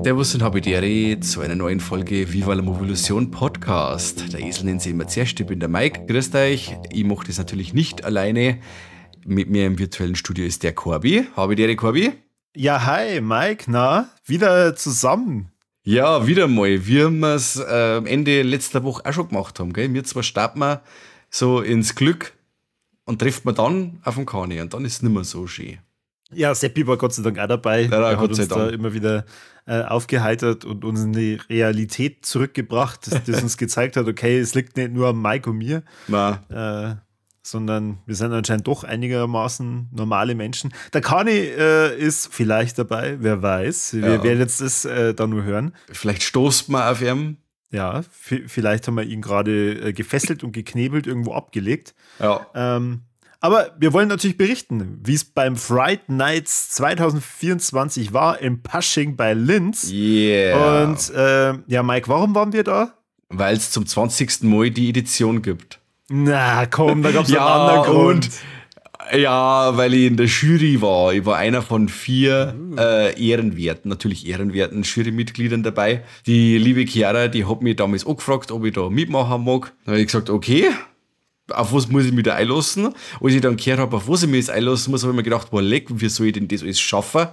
Servus und Habidere zu einer neuen Folge Viva la Movolution Podcast. Der Esel nennt sich immer zuerst, ich bin der Mike, grüßt euch. Ich mache das natürlich nicht alleine. Mit mir im virtuellen Studio ist der Corby. Habidere, Corby. Ja, hi Mike, na, wieder zusammen. Ja, wieder mal, wie wir es Ende letzter Woche auch schon gemacht haben. Gell? Wir zwar starten wir so ins Glück und trifft man dann auf den Kani und dann ist es nicht mehr so schön. Ja, Seppi war Gott sei Dank auch dabei. Ja, Er hat Gott sei uns da Dank. immer wieder aufgeheitert und uns in die Realität zurückgebracht, das uns gezeigt hat, okay, es liegt nicht nur am Mike und mir, sondern wir sind anscheinend doch einigermaßen normale Menschen. Der Kani ist vielleicht dabei, wer weiß. Wir werden jetzt das da nur hören. Vielleicht stoßt man auf ihn. Ja, vielleicht haben wir ihn gerade gefesselt und geknebelt irgendwo abgelegt. Ja. Aber wir wollen natürlich berichten, wie es beim Fright Nights 2024 war im Pasching bei Linz. Yeah. Und ja, Mike, warum waren wir da? Weil es zum 20. Mal die Edition gibt. Na komm, da gab's einen anderen Grund. Und, ja, weil ich in der Jury war. Ich war einer von 4 ehrenwerten, natürlich ehrenwerten Jurymitgliedern dabei. Die liebe Chiara, die hat mich damals auch gefragt, ob ich da mitmachen mag. Da hab ich gesagt, okay, auf was muss ich mich da einlassen? Als ich dann gehört hab, auf was ich mich jetzt einlassen muss, hab ich mir gedacht, boah, leck, wie soll ich denn das alles schaffen?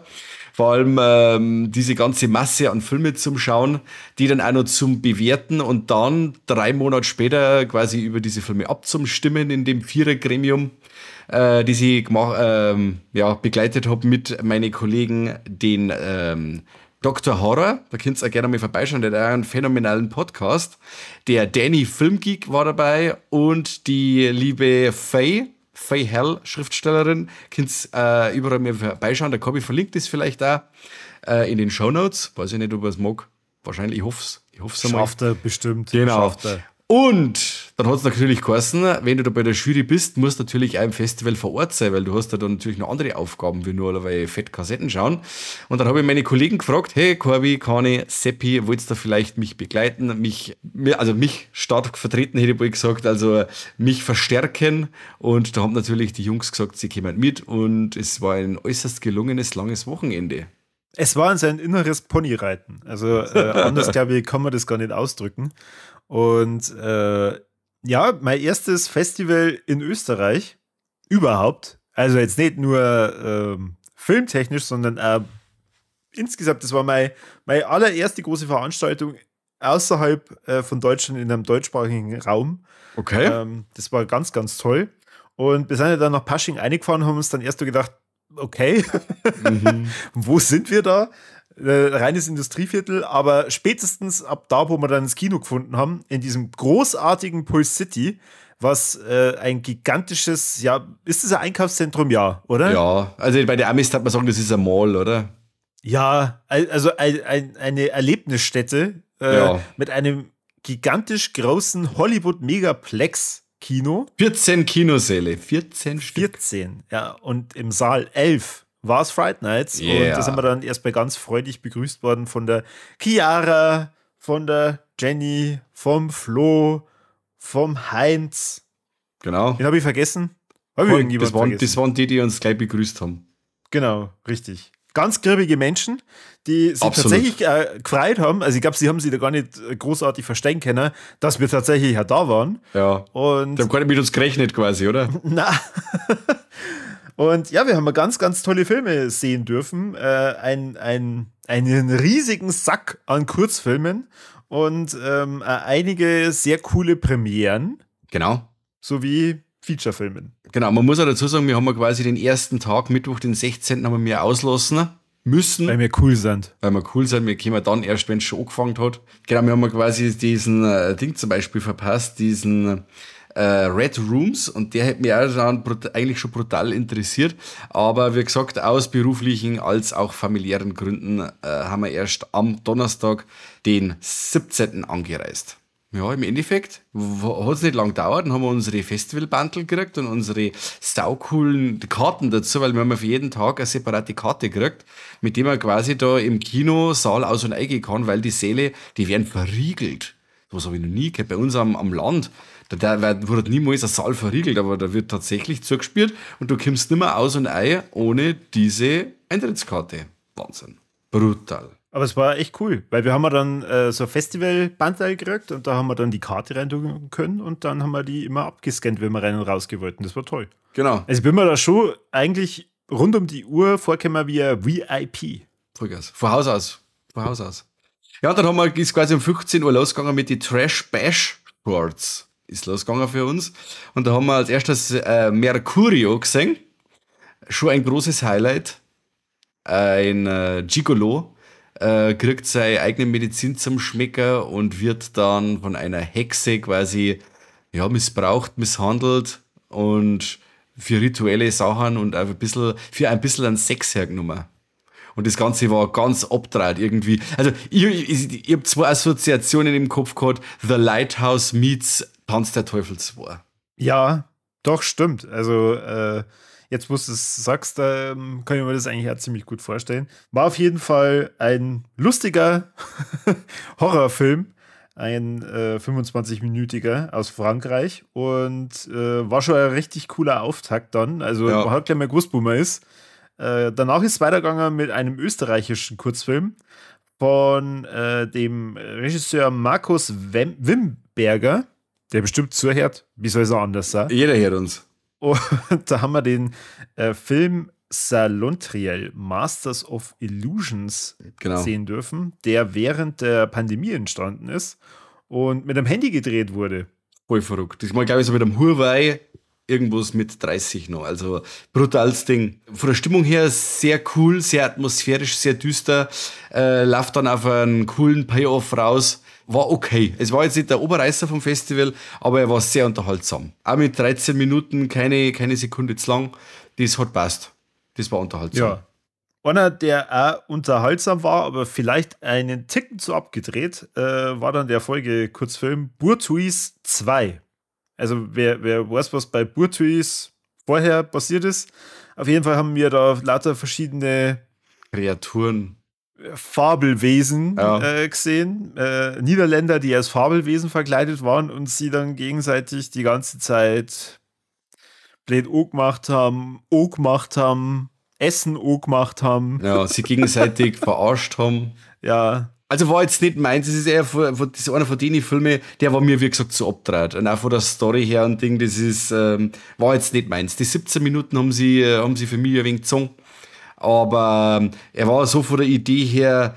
Vor allem diese ganze Masse an Filme zum Schauen, die dann auch noch zum Bewerten und dann 3 Monate später quasi über diese Filme abzustimmen in dem Vierergremium, die ich begleitet hab mit meinen Kollegen, den Dr. Horror, da könnt ihr auch gerne mal vorbeischauen, der hat auch einen phänomenalen Podcast. Der Danny Filmgeek war dabei und die liebe Faye Hell, Schriftstellerin, könnt ihr überall mal vorbeischauen. Der Corby verlinkt das vielleicht auch in den Shownotes. Weiß ich nicht, ob er es mag. Wahrscheinlich, ich hoff's. Ich hoff's einmal. Schafft er bestimmt. Genau. Schafft er. Und dann hat's natürlich geheißen, wenn du da bei der Jury bist, musst du natürlich auch im Festival vor Ort sein, weil du hast ja dann natürlich noch andere Aufgaben, wie nur alleweil fett Kassetten schauen. Und dann habe ich meine Kollegen gefragt, hey Corby, Kani, Seppi, wollt ihr da vielleicht mich begleiten, mich stark vertreten, hätte ich wohl gesagt, also mich verstärken. Und da haben natürlich die Jungs gesagt, sie kommen mit und es war ein äußerst gelungenes, langes Wochenende. Es war sein inneres Ponyreiten. Also anders, glaube ich, kann man das gar nicht ausdrücken. Und ja, mein erstes Festival in Österreich überhaupt. Also jetzt nicht nur filmtechnisch, sondern insgesamt, das war meine allererste große Veranstaltung außerhalb von Deutschland in einem deutschsprachigen Raum. Okay. Das war ganz, ganz toll. Und wir sind ja dann nach Pasching reingefahren, haben uns dann erst so gedacht, okay, wo sind wir da? Reines Industrieviertel, aber spätestens ab da, wo wir dann das Kino gefunden haben, in diesem großartigen Puls City, was ein gigantisches, ja, ist das ein Einkaufszentrum? Ja, oder? Ja, also bei der Amis hat man sagen, das ist ein Mall, oder? Ja, also eine Erlebnisstätte mit einem gigantisch großen Hollywood-Megaplex-Kino. 14 Kinosäle, 14 Stück. 14, ja, und im Saal 11 war es Fright Nights. Yeah. Und da sind wir dann erstmal ganz freudig begrüßt worden von der Chiara, von der Jenny, vom Flo, vom Heinz. Genau. Den habe ich vergessen. Hab ich irgendjemand vergessen? Das waren die, die uns gleich begrüßt haben. Genau, richtig. Ganz grimmige Menschen, die sich tatsächlich gefreut haben. Also ich glaube, sie haben sich da gar nicht großartig verstehen können, dass wir tatsächlich ja da waren. Ja. Und die haben gar nicht mit uns gerechnet quasi, oder? Na. Und ja, wir haben ganz, ganz tolle Filme sehen dürfen. Einen riesigen Sack an Kurzfilmen und einige sehr coole Premieren. Genau. Sowie Featurefilmen. Genau, man muss auch dazu sagen, wir haben ja quasi den ersten Tag, Mittwoch, den 16. haben wir mir auslassen müssen. Weil wir cool sind. Weil wir cool sind, wir kommen dann erst, wenn es schon angefangen hat. Genau, wir haben ja quasi diesen Ding zum Beispiel verpasst, diesen Red Rooms, und der hätte mich auch dann eigentlich schon brutal interessiert, aber wie gesagt, aus beruflichen als auch familiären Gründen haben wir erst am Donnerstag, den 17. angereist. Ja, im Endeffekt hat es nicht lang gedauert, dann haben wir unsere Festivalbundle gekriegt und unsere saucoolen Karten dazu, weil wir haben ja für jeden Tag eine separate Karte gekriegt, mit dem man quasi da im Kinosaal aus- und eingehen kann, weil die Säle, die werden verriegelt. Das habe ich noch nie gehört. Bei uns am Land, da wurde niemals ein Saal verriegelt, aber da wird tatsächlich zugespielt und du kommst nicht mehr aus und ein ohne diese Eintrittskarte. Wahnsinn. Brutal. Aber es war echt cool, weil wir haben ja dann so ein Festival-Bandteil gekriegt und da haben wir dann die Karte reintun können und dann haben wir die immer abgescannt, wenn wir rein und raus wollten. Das war toll. Genau. Also ich bin mir da schon eigentlich rund um die Uhr vorgekommen wie ein VIP. Vollgas. Von Haus aus. Von Haus aus. Ja, dann haben wir, ist quasi um 15 Uhr losgegangen mit den Trash Bash Shorts. Ist losgegangen für uns. Und da haben wir als erstes Mercurio gesehen. Schon ein großes Highlight. Ein Gigolo kriegt seine eigene Medizin zum Schmecker und wird dann von einer Hexe quasi, ja, missbraucht, misshandelt und für rituelle Sachen und einfach ein bisschen, für ein bisschen an Sex hergenommen. Und das Ganze war ganz abgedreht irgendwie. Also ich hab zwei Assoziationen im Kopf gehabt. The Lighthouse meets Tanz der Teufel 2. Ja, doch, stimmt. Also jetzt, wo du es sagst, kann ich mir das eigentlich auch ziemlich gut vorstellen. War auf jeden Fall ein lustiger Horrorfilm, ein 25-minütiger aus Frankreich und war schon ein richtig cooler Auftakt dann. Also ja. Man hat gleich mal gewusst, wo man ist. Danach ist es weitergegangen mit einem österreichischen Kurzfilm von dem Regisseur Markus Wimberger, der bestimmt zuhört. Wie soll es auch anders sein? Jeder hört uns. Und da haben wir den Film Salontriel, Masters of Illusions, genau, sehen dürfen, der während der Pandemie entstanden ist und mit einem Handy gedreht wurde. Voll verrückt. Das war, glaube ich, so mit einem Huawei irgendwas mit 30 noch. Also brutales Ding. Von der Stimmung her sehr cool, sehr atmosphärisch, sehr düster. Läuft dann auf einen coolen Payoff raus. War okay. Es war jetzt nicht der Oberreißer vom Festival, aber er war sehr unterhaltsam. Auch mit 13 Minuten, keine Sekunde zu lang. Das hat passt. Das war unterhaltsam. Ja. Einer, der auch unterhaltsam war, aber vielleicht einen Ticken zu abgedreht, war dann der Folge-Kurzfilm Burtuis 2. Also wer weiß, was bei Burtuis vorher passiert ist. Auf jeden Fall haben wir da lauter verschiedene Kreaturen, Fabelwesen, ja, gesehen. Niederländer, die als Fabelwesen verkleidet waren und sie dann gegenseitig die ganze Zeit blöd gemacht haben, Essen gemacht haben. Ja, sie gegenseitig verarscht haben. Ja. Also war jetzt nicht meins, es ist eher das ist einer von den Filmen, der war mir, wie gesagt, zu abgedreht. Und auch von der Story her und Ding, das ist, war jetzt nicht meins. Die 17 Minuten haben sie für mich ein wenig gezogen. Aber er war so von der Idee her,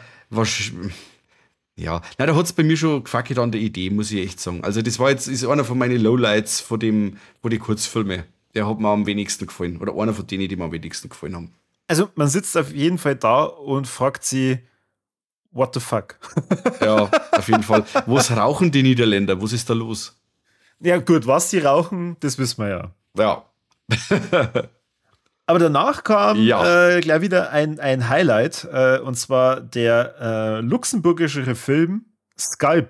ja, nein, da hat es bei mir schon gefackelt an der Idee, muss ich echt sagen. Also das war jetzt, ist einer von meinen Lowlights von den Kurzfilmen. Der hat mir am wenigsten gefallen. Oder einer von denen, die mir am wenigsten gefallen haben. Also man sitzt auf jeden Fall da und fragt sie, what the fuck? Ja, auf jeden Fall. Was rauchen die Niederländer? Was ist da los? Ja gut, was sie rauchen, das wissen wir ja. Ja. Aber danach kam gleich wieder ein Highlight, und zwar der luxemburgische Film Skalp.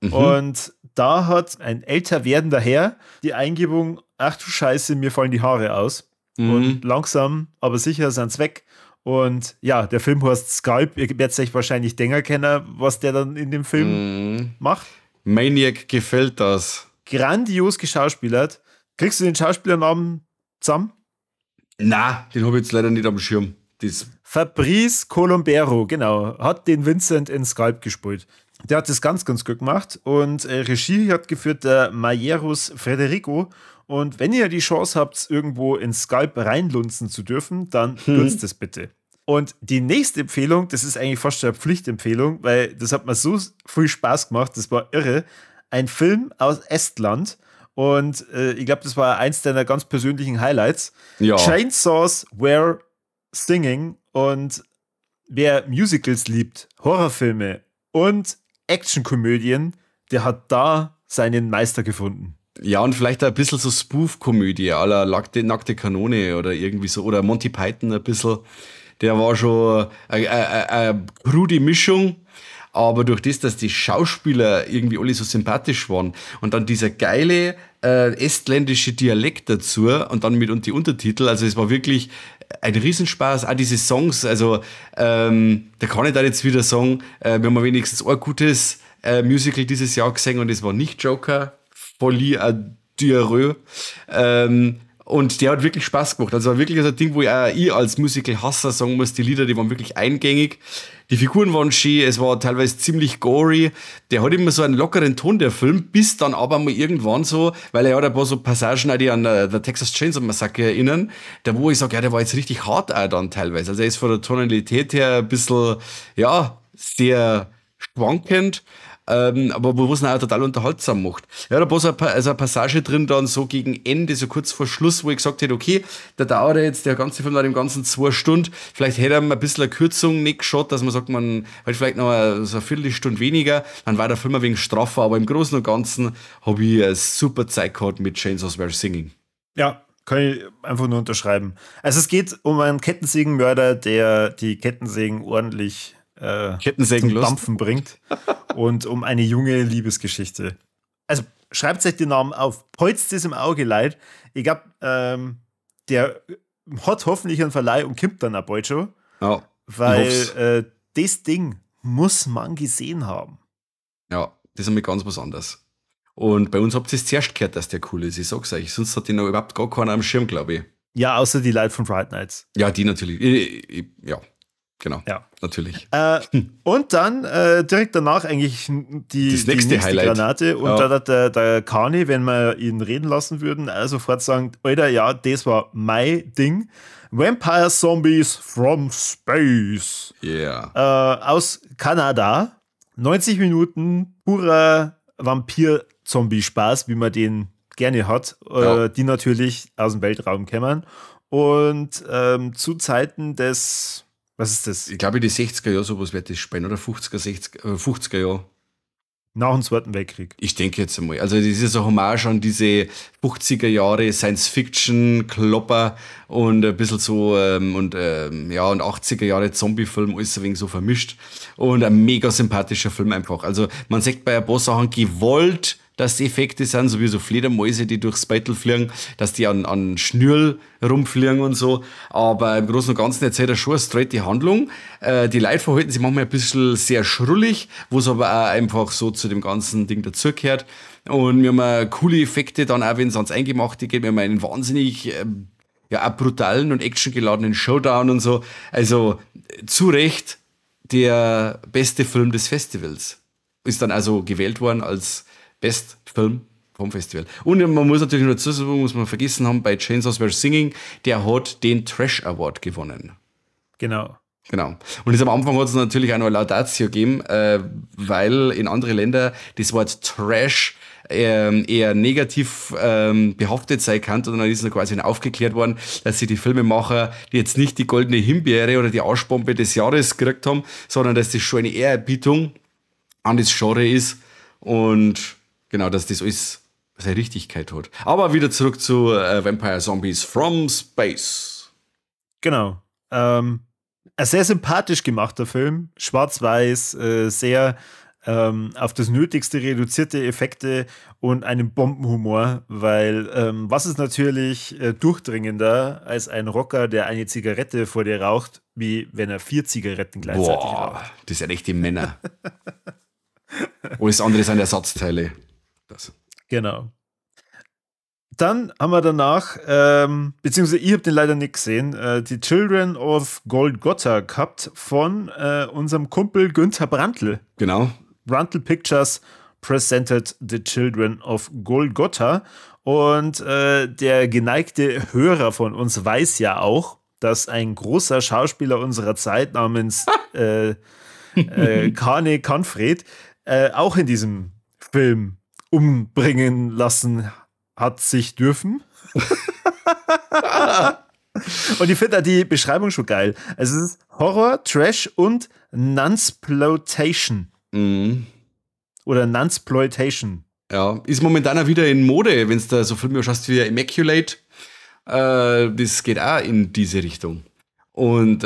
Mhm. Und da hat ein älter werdender Herr die Eingebung, ach du Scheiße, mir fallen die Haare aus. Mhm. Und langsam, aber sicher sind's weg. Und ja, der Film heißt Skalp. Ihr werdet euch wahrscheinlich denken können, was der dann in dem Film macht. Maniac gefällt das. Grandios geschauspielert. Kriegst du den Schauspielernamen zusammen? Na, den habe ich jetzt leider nicht am Schirm. Das Fabrice Colombero, genau, hat den Vincent in Skalp gespielt. Der hat das ganz, ganz gut gemacht. Und Regie hat geführt der Majerus Federico. Und wenn ihr die Chance habt, irgendwo in Skalp reinlunzen zu dürfen, dann tut's das bitte. Und die nächste Empfehlung, das ist eigentlich fast schon eine Pflichtempfehlung, weil das hat mir so viel Spaß gemacht, das war irre. Ein Film aus Estland. Und ich glaube, das war eins deiner ganz persönlichen Highlights. Ja. Chainsaws Were Singing. Und wer Musicals liebt, Horrorfilme und Actionkomödien, der hat da seinen Meister gefunden. Ja, und vielleicht ein bisschen so Spoof-Komödie à la Nackte Kanone oder irgendwie so, oder Monty Python ein bisschen. Der war schon eine krude Mischung, Aber durch das, dass die Schauspieler irgendwie alle so sympathisch waren und dann dieser geile estländische Dialekt dazu und dann mit und die Untertitel, also es war wirklich ein Riesenspaß, auch diese Songs, also da kann ich da jetzt wieder sagen, wir haben wenigstens ein gutes Musical dieses Jahr gesehen und es war nicht Joker, Folie à Deux. Und der hat wirklich Spaß gemacht. Also war wirklich so ein Ding, wo ich auch ich als Musical-Hasser sagen muss, die Lieder, die waren wirklich eingängig. Die Figuren waren schön, es war teilweise ziemlich gory. Der hat immer so einen lockeren Ton, der Film, bis dann aber mal irgendwann so, weil er hat ein paar so Passagen, auch die an The Texas Chainsaw Massacre erinnern, da wo ich sage, ja, der war jetzt richtig hart auch dann teilweise. Also er ist von der Tonalität her ein bisschen, ja, sehr schwankend. Aber wo es auch total unterhaltsam macht. Ja, da war so also eine Passage drin, dann so gegen Ende, so kurz vor Schluss, wo ich gesagt hätte, okay, da dauert jetzt der ganze Film dann im ganzen 2 Stunden. Vielleicht hätte er ein bisschen eine Kürzung nicht geschaut, dass man sagt, man halt vielleicht noch so eine Viertelstunde weniger, dann war der Film ein wenig straffer, aber im Großen und Ganzen habe ich eine super Zeit gehabt mit Chainsaws Were Singing. Ja, kann ich einfach nur unterschreiben. Also es geht um einen Kettensägenmörder, der die Kettensägen ordentlich Kettensägen zum Dampfen bringt und um eine junge Liebesgeschichte. Also schreibt euch den Namen auf, behalt's es im Auge, Leute. Ich glaube, der hat hoffentlich einen Verleih und kommt dann auch bald schon. Ja, weil das Ding muss man gesehen haben. Ja, das ist einmal ganz was anderes. Und bei uns habt ihr es zuerst gehört, dass der cool ist. Ich sag's euch. Sonst hat den noch überhaupt gar keiner am Schirm, glaube ich. Ja, außer die Leute von Fright Nights. Ja, die natürlich. Ja, genau. Ja. Natürlich. Und dann direkt danach eigentlich die, Das nächste die nächste Highlight. Granate. Und da hat der Kani, wenn wir ihn reden lassen würden, also sofort sagen: Alter, ja, das war mein Ding. Vampire Zombies from Space. Aus Kanada. 90 Minuten purer Vampir-Zombie-Spaß, wie man den gerne hat, die natürlich aus dem Weltraum kommen. Und zu Zeiten des, was ist das? Ich glaube, die 60er Jahre, sowas wird das spielen, oder 50er, 60er, 50er Jahre. Nach dem Zweiten Weltkrieg. Ich denke jetzt einmal. Also, das ist eine Hommage an diese 50er Jahre Science-Fiction-Klopper und ein bisschen so, und, ja, und 80er Jahre Zombie-Film, alles ein wenig so vermischt. Und ein mega sympathischer Film einfach. Also, man sieht bei ein paar Sachen gewollt, dass die Effekte sind, so wie so Fledermäuse, die durchs Beitel fliegen, dass die an Schnürl rumfliegen und so. Aber im Großen und Ganzen erzählt er schon eine straighte Handlung. Die Leute verhalten sich manchmal ein bisschen sehr schrullig, wo es aber auch einfach so zu dem ganzen Ding dazugehört. Und wir haben auch coole Effekte dann auch, wenn es ans Eingemachte geht. Wir haben einen wahnsinnig, ja, auch brutalen und actiongeladenen Showdown und so. Also, zu Recht der beste Film des Festivals. Ist dann also gewählt worden als Best Film vom Festival. Und man muss natürlich noch dazu sagen, muss man vergessen haben, bei Chainsaws Were Singing, der hat den Trash Award gewonnen. Genau. Genau. Und das am Anfang hat es natürlich auch noch eine Laudatio gegeben, weil in andere Länder das Wort Trash eher negativ behaftet sein kann. Und dann ist noch quasi aufgeklärt worden, dass sie die Filmemacher, die jetzt nicht die goldene Himbeere oder die Arschbombe des Jahres gekriegt haben, sondern dass das schon eine Ehrerbietung an das Genre ist und genau, dass das alles seine Richtigkeit hat. Aber wieder zurück zu Vampire Zombies from Space. Genau. Ein sehr sympathisch gemachter Film, schwarz-weiß, sehr auf das Nötigste reduzierte Effekte und einen Bombenhumor, weil was ist natürlich durchdringender als ein Rocker, der eine Zigarette vor dir raucht, wie wenn er vier Zigaretten gleichzeitig Boah, raucht. Das sind echte Männer. Alles andere sind Ersatzteile. Das. Genau. Dann haben wir danach, beziehungsweise ich habe den leider nicht gesehen, die Children of Golgotha gehabt von unserem Kumpel Günther Brantl. Genau. Brantl Pictures presented The Children of Golgotha. Und der geneigte Hörer von uns weiß ja auch, dass ein großer Schauspieler unserer Zeit namens Kane Kanfred auch in diesem Film umbringen lassen hat sich dürfen. Und ich finde die Beschreibung schon geil. Also es ist Horror, Trash und Nunsploitation. Oder Nunsploitation. Ja, ist momentan auch wieder in Mode, wenn du da so Filme schaust wie Immaculate. Das geht auch in diese Richtung. Und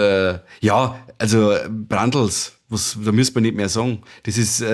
ja, also Brandls, was, da müssen wir nicht mehr sagen. Das ist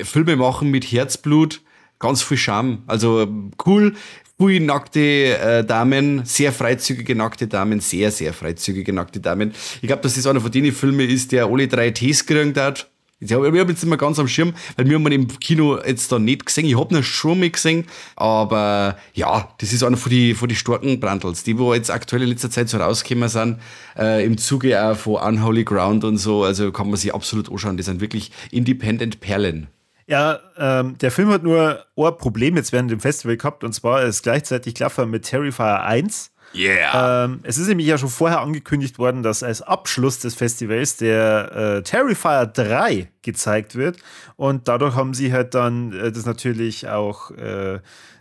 Filme machen mit Herzblut, ganz viel Charme. Also cool, viel nackte Damen, sehr freizügige nackte Damen, sehr, sehr freizügige nackte Damen. Ich glaube, dass das einer von den Filmen ist, der alle 3 Ts gekriegt hat. Ich hab jetzt immer ganz am Schirm, weil wir haben ihn im Kino jetzt da nicht gesehen. Ich hab ihn schon mal gesehen, aber ja, das ist einer von die starken Brandls, die wo jetzt aktuell in letzter Zeit so rausgekommen sind, im Zuge auch von Unholy Ground und so, also kann man sich absolut anschauen. Das sind wirklich Independent Perlen. Ja, der Film hat nur ein Problem jetzt während dem Festival gehabt, und zwar ist gleichzeitig gelaufen mit Terrifier 1. Yeah. Es ist nämlich ja schon vorher angekündigt worden, dass als Abschluss des Festivals der Terrifier 3 gezeigt wird. Und dadurch haben sie halt dann das natürlich auch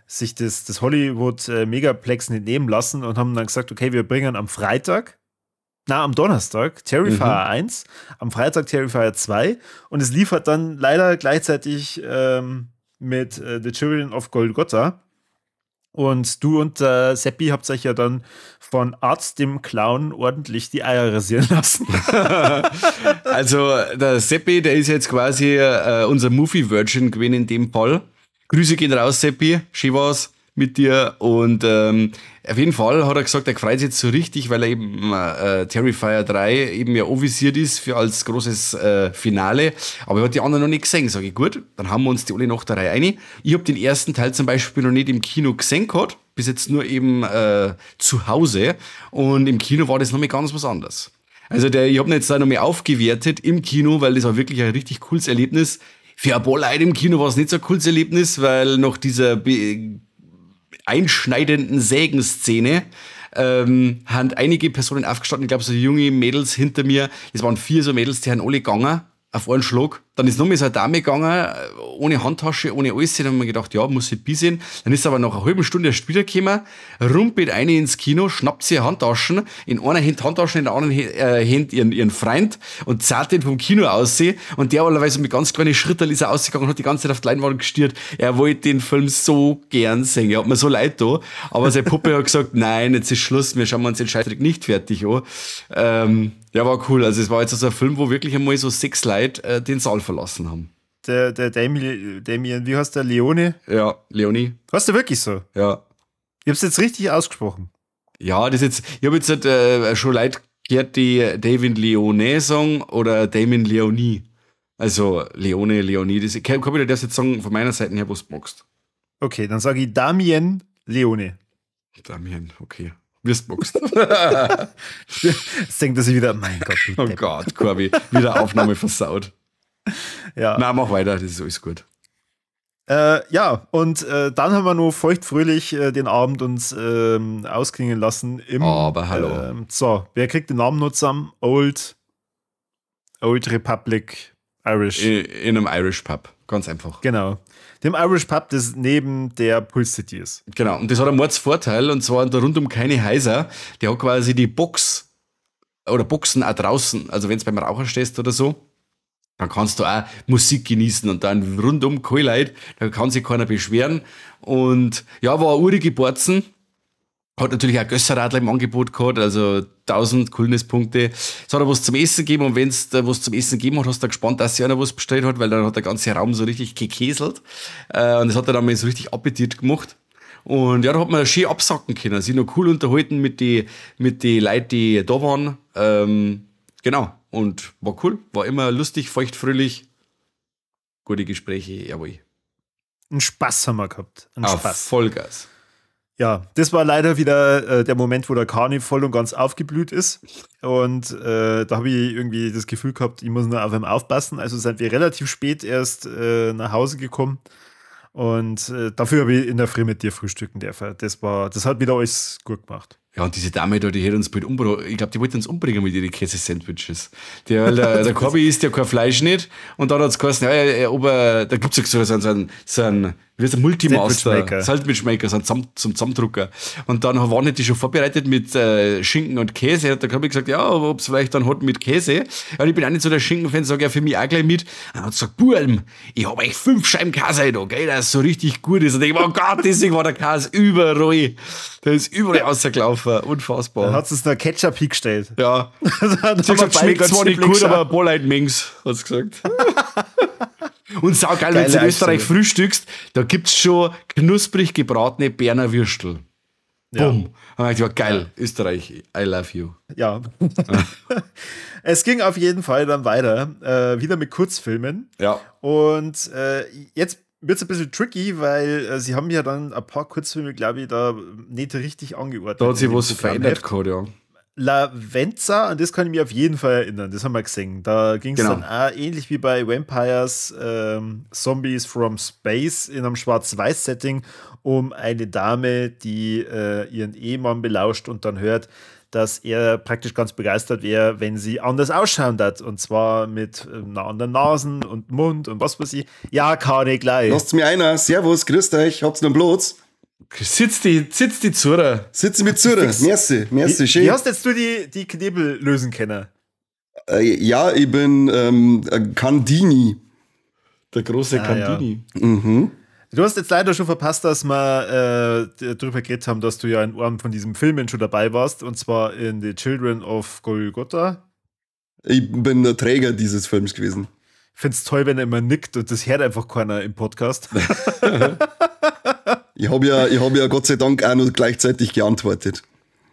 sich das Hollywood Megaplex nicht nehmen lassen und haben dann gesagt, okay, wir bringen am Donnerstag Terrifier 1, am Freitag Terrifier 2, und es liefert dann leider gleichzeitig mit The Children of Golgotha. Und du und Seppi habt euch ja dann von Arzt dem Clown ordentlich die Eier rasieren lassen. Also der Seppi, der ist jetzt quasi unser Movie Virgin gewesen in dem Fall. Grüße gehen raus, Seppi. Schön war's mit dir. Und auf jeden Fall hat er gesagt, er freut sich jetzt so richtig, weil er eben Terrifier 3 eben ja anvisiert ist für als großes Finale. Aber er hat die anderen noch nicht gesehen. Sag ich, gut, dann haben wir uns die alle noch der Reihe rein. Ich hab den ersten Teil zum Beispiel noch nicht im Kino gesehen gehabt, bis jetzt nur eben zu Hause. Und im Kino war das noch mal ganz was anderes. Also ich hab ihn jetzt da noch mal aufgewertet im Kino, weil das war wirklich ein richtig cooles Erlebnis. Für ein paar Leute im Kino war es nicht so ein cooles Erlebnis, weil noch dieser einschneidenden Sägenszene haben einige Personen aufgestanden. Ich glaube, so junge Mädels hinter mir, es waren 4 so Mädels, die haben alle gegangen auf einen Schlag. Dann ist noch mal so eine Dame gegangen, ohne Handtasche, ohne alles. Dann haben wir gedacht, ja, muss ich bisschen. Dann ist aber nach einer halben Stunde erst wiedergekommen, rumpelt eine ins Kino, schnappt sie Handtaschen, in einer Hand Handtaschen, in der anderen Hand ihren Freund und zahlt den vom Kino aus. Und der allerweise mit ganz kleinen Schritten ist er ausgegangen und hat die ganze Zeit auf die Leinwand gestiert. Er wollte den Film so gern sehen. Er hat mir so leid da. Aber seine Puppe hat gesagt, nein, jetzt ist Schluss, wir schauen uns den Scheißdreck nicht fertig an. Ja, war cool. Also es war jetzt so ein Film, wo wirklich einmal so 6 Leute den Saal verlassen haben. Der Damien, wie heißt der? Leone? Ja, Leonie. Heißt der wirklich so? Ja. Ich hab's jetzt richtig ausgesprochen. Ja, das jetzt, ich habe jetzt halt, schon Leute gehört, die David Leone sagen oder Damien Leonie. Also Leone, Leonie, das, ich kann mir das jetzt sagen von meiner Seite her, was du magst. Okay, dann sage ich Damien Leone. Damien, okay. Wirst magst. Jetzt denkt er sich wieder, mein Gott. Oh Gott, Corby, wieder Aufnahme versaut. Ja. Na, mach weiter, das ist alles gut. Ja, und dann haben wir nur feuchtfröhlich den Abend uns ausklingen lassen. Im, aber hallo. So, wer kriegt den Namen noch zusammen? Old Republic Irish. In einem Irish Pub, ganz einfach. Genau. Dem Irish Pub, das neben der Pulse City ist. Genau, und das hat einen Mordsvorteil, und zwar da rundum keine Häuser. Der hat quasi die Box oder Boxen auch draußen. Also wenn du beim Raucher stehst oder so, dann kannst du auch Musik genießen und dann rundum keine Leute, da kann sich keiner beschweren. Und ja, war eine urige Borzen. Hat natürlich auch Gösserradler im Angebot gehabt, also 1000 Coolness-Punkte. Es hat auch was zum Essen gegeben, und wenn es da was zum Essen gegeben hat, hast du gespannt, dass sich einer was bestellt hat, weil dann hat der ganze Raum so richtig gekäselt. Und das hat er dann mal so richtig Appetit gemacht. Und ja, da hat man schön absacken können, sich noch cool unterhalten mit die Leuten, die da waren. Genau, und war cool, war immer lustig, feuchtfröhlich. Gute Gespräche, jawohl. Einen Spaß haben wir gehabt. Einen Spaß. Vollgas. Ja, das war leider wieder der Moment, wo der Kani voll und ganz aufgeblüht ist. Und da habe ich irgendwie das Gefühl gehabt, ich muss nur auf ihn aufpassen. Also sind wir relativ spät erst nach Hause gekommen. Und dafür habe ich in der Früh mit dir frühstücken dürfen. Das hat wieder alles gut gemacht. Ja, und diese Dame da, die hätte uns bald umbringen. Ich glaube, die wollte uns umbringen mit ihren Käse-Sandwiches. Der Corby isst ja kein Fleisch nicht. Und dann hat es geheißen, ja, da gibt es ja so einen, Wie ist der Multimaster? Sandwichmaker, zum Zusammendrucker. Und dann waren die schon vorbereitet mit Schinken und Käse. Und da habe ich gesagt, ja, ob es vielleicht dann hat mit Käse. Und ich bin auch nicht so der Schinken-Fan, sage ja für mich auch gleich mit. Und dann hat gesagt, Burm, ich habe euch 5 Scheiben Käse da, gell, das so richtig gut ist. Und ich denke, oh Gott, deswegen war der Käse überall. Der ist überall rausgelaufen. Unfassbar. Dann hat es noch Ketchup hingestellt. Ja. Dann hat gesagt, schmeckt zwar nicht gut, aber ein paar Leute mengen's, hat sie gesagt. Und saugeil, wenn du in Österreich frühstückst, da gibt's schon knusprig gebratene Berner Würstel. Ja. Bumm. Und ich dachte, geil, ja. Österreich, I love you. Ja. Es ging auf jeden Fall dann weiter, wieder mit Kurzfilmen. Ja. Und jetzt wird's ein bisschen tricky, weil sie haben ja dann ein paar Kurzfilme, glaube ich, da nicht richtig angeordnet. Da hat sich was verändert gehabt, ja. La Venza, an das kann ich mich auf jeden Fall erinnern, das haben wir gesehen. Da ging es dann auch ähnlich wie bei Vampires, Zombies from Space in einem Schwarz-Weiß-Setting um eine Dame, die ihren Ehemann belauscht und dann hört, dass er praktisch ganz begeistert wäre, wenn sie anders ausschauen hat. Und zwar mit einer anderen Nasen und Mund und was weiß ich. Ja, kann ich gleich. Lasst mir einer. Servus, grüßt euch, habt's noch Platz? Sitz die Zura. Sitz mit Zura. Merci, merci, schön. Wie hast jetzt du die Knebel lösen können? Ja, ich bin Candini. Der große Candini. Ja. Mhm. Du hast jetzt leider schon verpasst, dass wir darüber geredet haben, dass du ja in einem von diesen Filmen schon dabei warst, und zwar in The Children of Golgotha. Ich bin der Träger dieses Films gewesen. Ich find's toll, wenn er immer nickt und das hört einfach keiner im Podcast. Ich hab ja Gott sei Dank auch noch gleichzeitig geantwortet.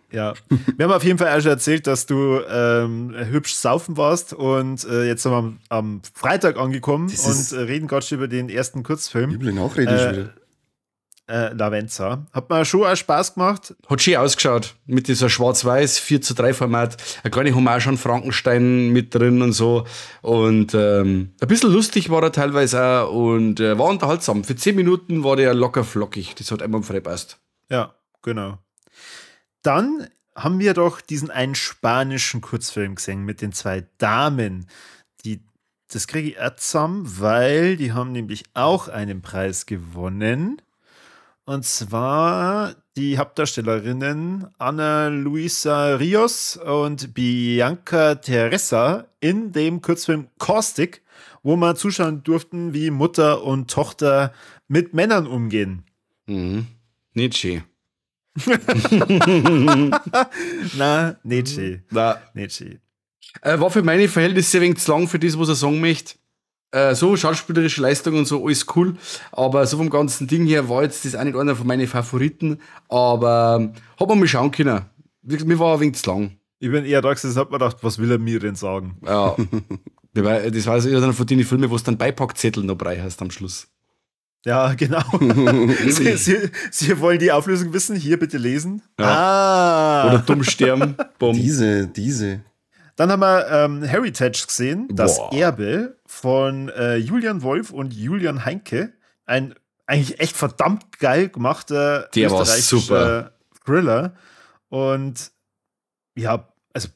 Ja, wir haben auf jeden Fall auch schon erzählt, dass du hübsch saufen warst und jetzt sind wir am Freitag angekommen und reden gerade schon über den ersten Kurzfilm. Üble Nachrede schon wieder. La Venza. Hat mir schon auch Spaß gemacht. Hat schön ausgeschaut mit dieser Schwarz-Weiß 4:3 Format. Eine kleine Hommage an Frankenstein mit drin und so. Und ein bisschen lustig war er teilweise auch und war unterhaltsam. Für 10 Minuten war der locker flockig. Das hat einmal frei passt. Ja, genau. Dann haben wir doch diesen einen spanischen Kurzfilm gesehen mit den zwei Damen. Das kriege ich auch zusammen, weil die haben nämlich auch einen Preis gewonnen. Und zwar die Hauptdarstellerinnen Ana Luisa Rios und Bianca Teresa in dem Kurzfilm Caustic, wo wir zuschauen durften, wie Mutter und Tochter mit Männern umgehen. Mhm. Nicht schön. Na, nicht schön. Na. Nicht schön. War für meine Verhältnisse ein wenig zu lang für das, was er sagen möchte. So schauspielerische Leistung und so, alles cool. Aber so vom ganzen Ding her war jetzt das auch nicht einer von meinen Favoriten. Aber hat man mal schauen können. Mir war ein wenig zu lang. Ich bin eher da gesessen und hab mir gedacht, was will er mir denn sagen? Ja. Das war einer von den Filmen, wo du dann Beipackzettel noch brei hast am Schluss. Ja, genau. Sie wollen die Auflösung wissen. Hier bitte lesen. Ja. Ah. Oder dumm sterben. Bumm. Diese. Dann haben wir Heritage gesehen, das Erbe von Julian Wolf und Julian Heinke. Ein eigentlich echt verdammt geil gemachter österreichischer Thriller. Und ja, also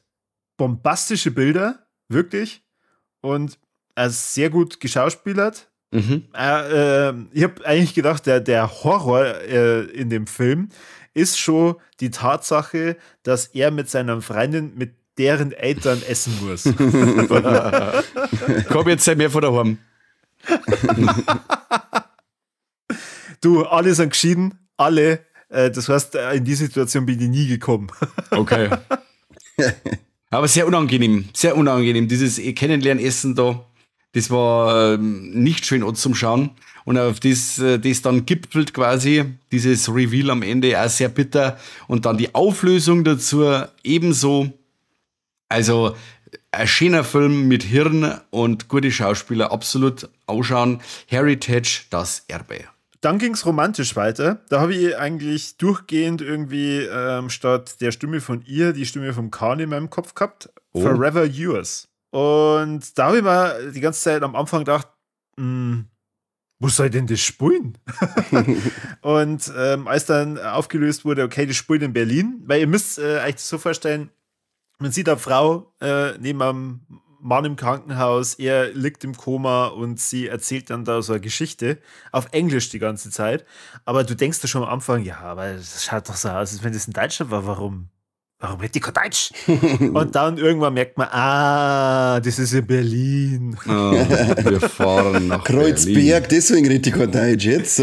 bombastische Bilder, wirklich. Und sehr gut geschauspielert. Mhm. Ich habe eigentlich gedacht, der Horror in dem Film ist schon die Tatsache, dass er mit seiner Freundin mit deren Eltern essen muss. Komm, jetzt sei mehr von daheim. Du, alle sind geschieden, alle. Das heißt, in die Situation bin ich nie gekommen. Okay. Aber sehr unangenehm, sehr unangenehm. Dieses Kennenlernessen da, das war nicht schön zum Schauen. Und auf das dann gipfelt quasi, dieses Reveal am Ende, auch sehr bitter. Und dann die Auflösung dazu ebenso. Also ein schöner Film mit Hirn und gute Schauspieler, absolut ausschauen. Heritage, das Erbe. Dann ging es romantisch weiter. Da habe ich eigentlich durchgehend irgendwie statt der Stimme von ihr die Stimme vom Kahn in meinem Kopf gehabt. Oh. Forever Yours. Und da habe ich mir die ganze Zeit am Anfang gedacht, wo soll denn das spulen? Und als dann aufgelöst wurde, okay, das spult in Berlin, weil ihr müsst euch das so vorstellen, man sieht eine Frau neben einem Mann im Krankenhaus, er liegt im Koma und sie erzählt dann da so eine Geschichte auf Englisch die ganze Zeit. Aber du denkst da schon am Anfang, ja, aber das schaut doch so aus, als wenn das in Deutschland war, warum? Warum hätte ich kein Deutsch? Und dann irgendwann merkt man, das ist in Berlin. Oh, wir fahren nach Kreuzberg, Berlin. Deswegen rede ich kein Deutsch jetzt.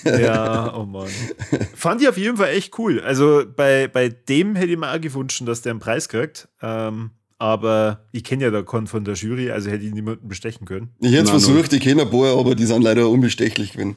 Ja, oh Mann. Fand ich auf jeden Fall echt cool. Also bei dem hätte ich mir auch gewünscht, dass der einen Preis kriegt. Aber ich kenne ja da keinen von der Jury, also hätte ich niemanden bestechen können. Ich hätte es versucht, ich kenne ein paar, aber die sind leider unbestechlich gewesen.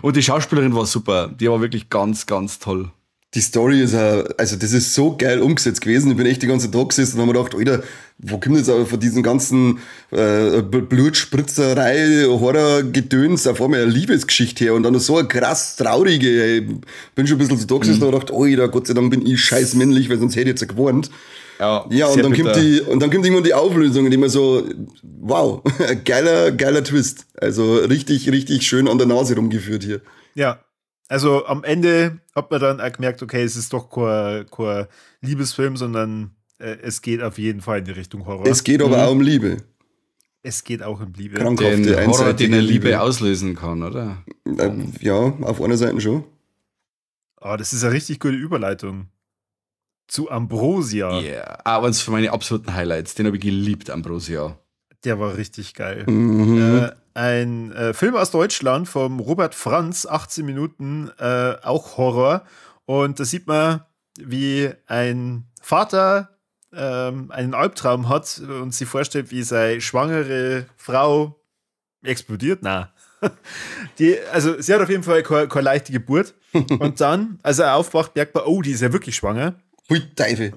Und die Schauspielerin war super. Die war wirklich ganz, ganz toll. Die Story ist auch, also das ist so geil umgesetzt gewesen. Ich bin echt den ganzen Tag gesessen und hab mir gedacht, Alter, wo kommt jetzt aber von diesen ganzen Blutspritzerei, Horror-Gedöns auf einmal eine Liebesgeschichte her und dann noch so eine krass traurige. Ich bin schon ein bisschen so da gesessen und hab gedacht, Alter, Gott sei Dank bin ich scheiß männlich, weil sonst hätte ich jetzt ja gewarnt. Ja, ja, und dann kommt irgendwann die Auflösung und immer so, wow, geiler Twist. Also richtig, richtig schön an der Nase rumgeführt hier. Ja. Also am Ende hat man dann auch gemerkt, okay, es ist doch kein Liebesfilm, sondern es geht auf jeden Fall in die Richtung Horror. Es geht aber auch um Liebe. Es geht auch um Liebe. Krankhafte, den Horror, den eine Liebe Liebe auslösen kann, oder? Ja, auf einer Seite schon. Oh, das ist eine richtig gute Überleitung zu Ambrosia. Ja, yeah. Aber eins von meinen absoluten Highlights. Den habe ich geliebt, Ambrosia. Der war richtig geil. Mhm. Ein Film aus Deutschland vom Robert Franz, 18 Minuten, auch Horror. Und da sieht man, wie ein Vater einen Albtraum hat und sich vorstellt, wie seine schwangere Frau explodiert. Na, also sie hat auf jeden Fall keine leichte Geburt. Und dann, als er aufwacht, merkt man, oh, die ist ja wirklich schwanger. Hui, Teufel.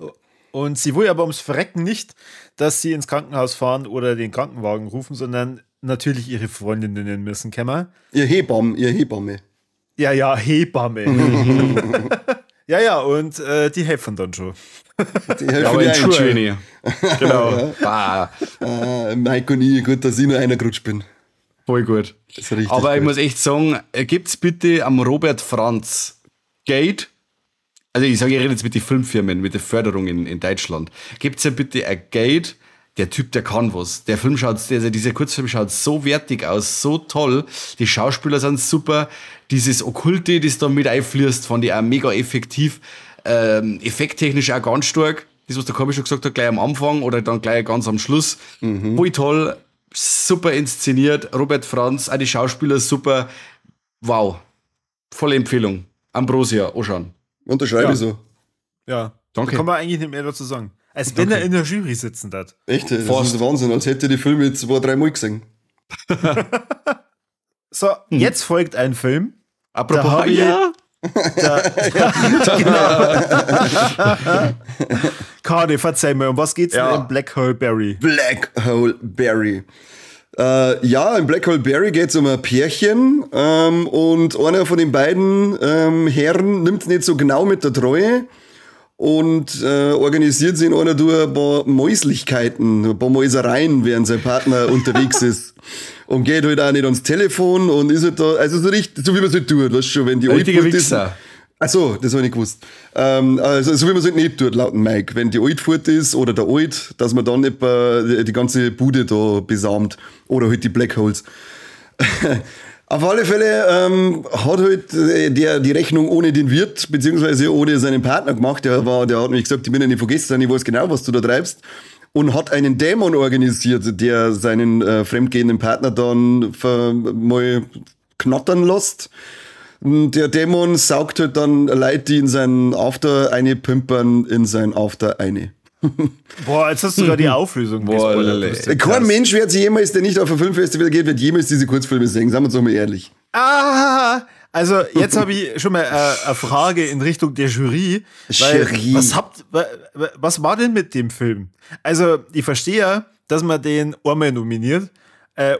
Und sie will aber ums Verrecken nicht, dass sie ins Krankenhaus fahren oder den Krankenwagen rufen, sondern natürlich ihre Freundinnen müssen kommen. Ihr Hebamme. Ja, ja, Hebamme. Ja, und die helfen dann schon. Die helfen ja, Genau. Ja. Mike und ich, gut, dass ich nur einer gerutscht bin. Voll gut. Das ist richtig aber gut. Ich muss echt sagen, gibt's bitte am Robert Franz Geld? Also ich sage, ich rede jetzt mit den Filmfirmen, mit der Förderung in Deutschland. Gibt's ja bitte ein Geld? Der Typ, der kann was. Der Film schaut, also dieser Kurzfilm schaut so wertig aus, so toll. Die Schauspieler sind super. Dieses Okkulte, das da mit einfließt, fand ich auch mega effektiv. Effekttechnisch auch ganz stark. Das, was der Corby schon gesagt hat, gleich am Anfang oder dann gleich ganz am Schluss. Mhm. Voll toll, super inszeniert. Robert Franz, auch die Schauspieler super. Wow. Volle Empfehlung. Ambrosia, anschauen. Unterschreibe ja. So. Ja, danke. Da kann man eigentlich nicht mehr dazu sagen. Als wenn er in der Jury sitzen hat. Echt, das ist Wahnsinn, als hätte ich die Filme 2-3 Mal gesehen. So, jetzt folgt ein Film. Apropos, ja. Genau. Kade, verzeih mir, um was geht's denn in Black Hole Barry? Black Hole Barry. Ja, in Black Hole Barry geht's um ein Pärchen und einer von den beiden Herren nimmt nicht so genau mit der Treue und organisiert sich in einer durch ein paar Mäuslichkeiten, ein paar Mäusereien, während sein Partner unterwegs ist. Und geht halt auch nicht ans Telefon und ist halt da, also so richtig, so wie man es halt tut, weißt du schon, wenn die Richtiger Altfurt ist. Wichser. Ach so, das habe ich nicht gewusst. Also, so wie man es halt nicht tut, laut Mike. Wenn die Alt fort ist oder der Alt, dass man dann etwa die ganze Bude da besamt. Oder halt die Black Holes. Auf alle Fälle hat halt der die Rechnung ohne den Wirt, beziehungsweise ohne seinen Partner gemacht. Der hat nämlich gesagt, ich bin ja nicht vergessen, ich weiß genau, was du da treibst. Und hat einen Dämon organisiert, der seinen fremdgehenden Partner dann mal knattern lässt. Der Dämon saugt halt dann Leute, die in seinen After eine pimpern, in sein After eine. Boah, jetzt hast du sogar die Auflösung gespoilert. Kein Mensch wird sich jemals, der nicht auf ein Filmfestival geht, wird jemals diese Kurzfilme sehen. Sagen wir uns doch mal ehrlich. Ah, also jetzt habe ich schon mal eine Frage in Richtung der Jury. Weil, Jury. Was war denn mit dem Film? Also ich verstehe ja, dass man den einmal nominiert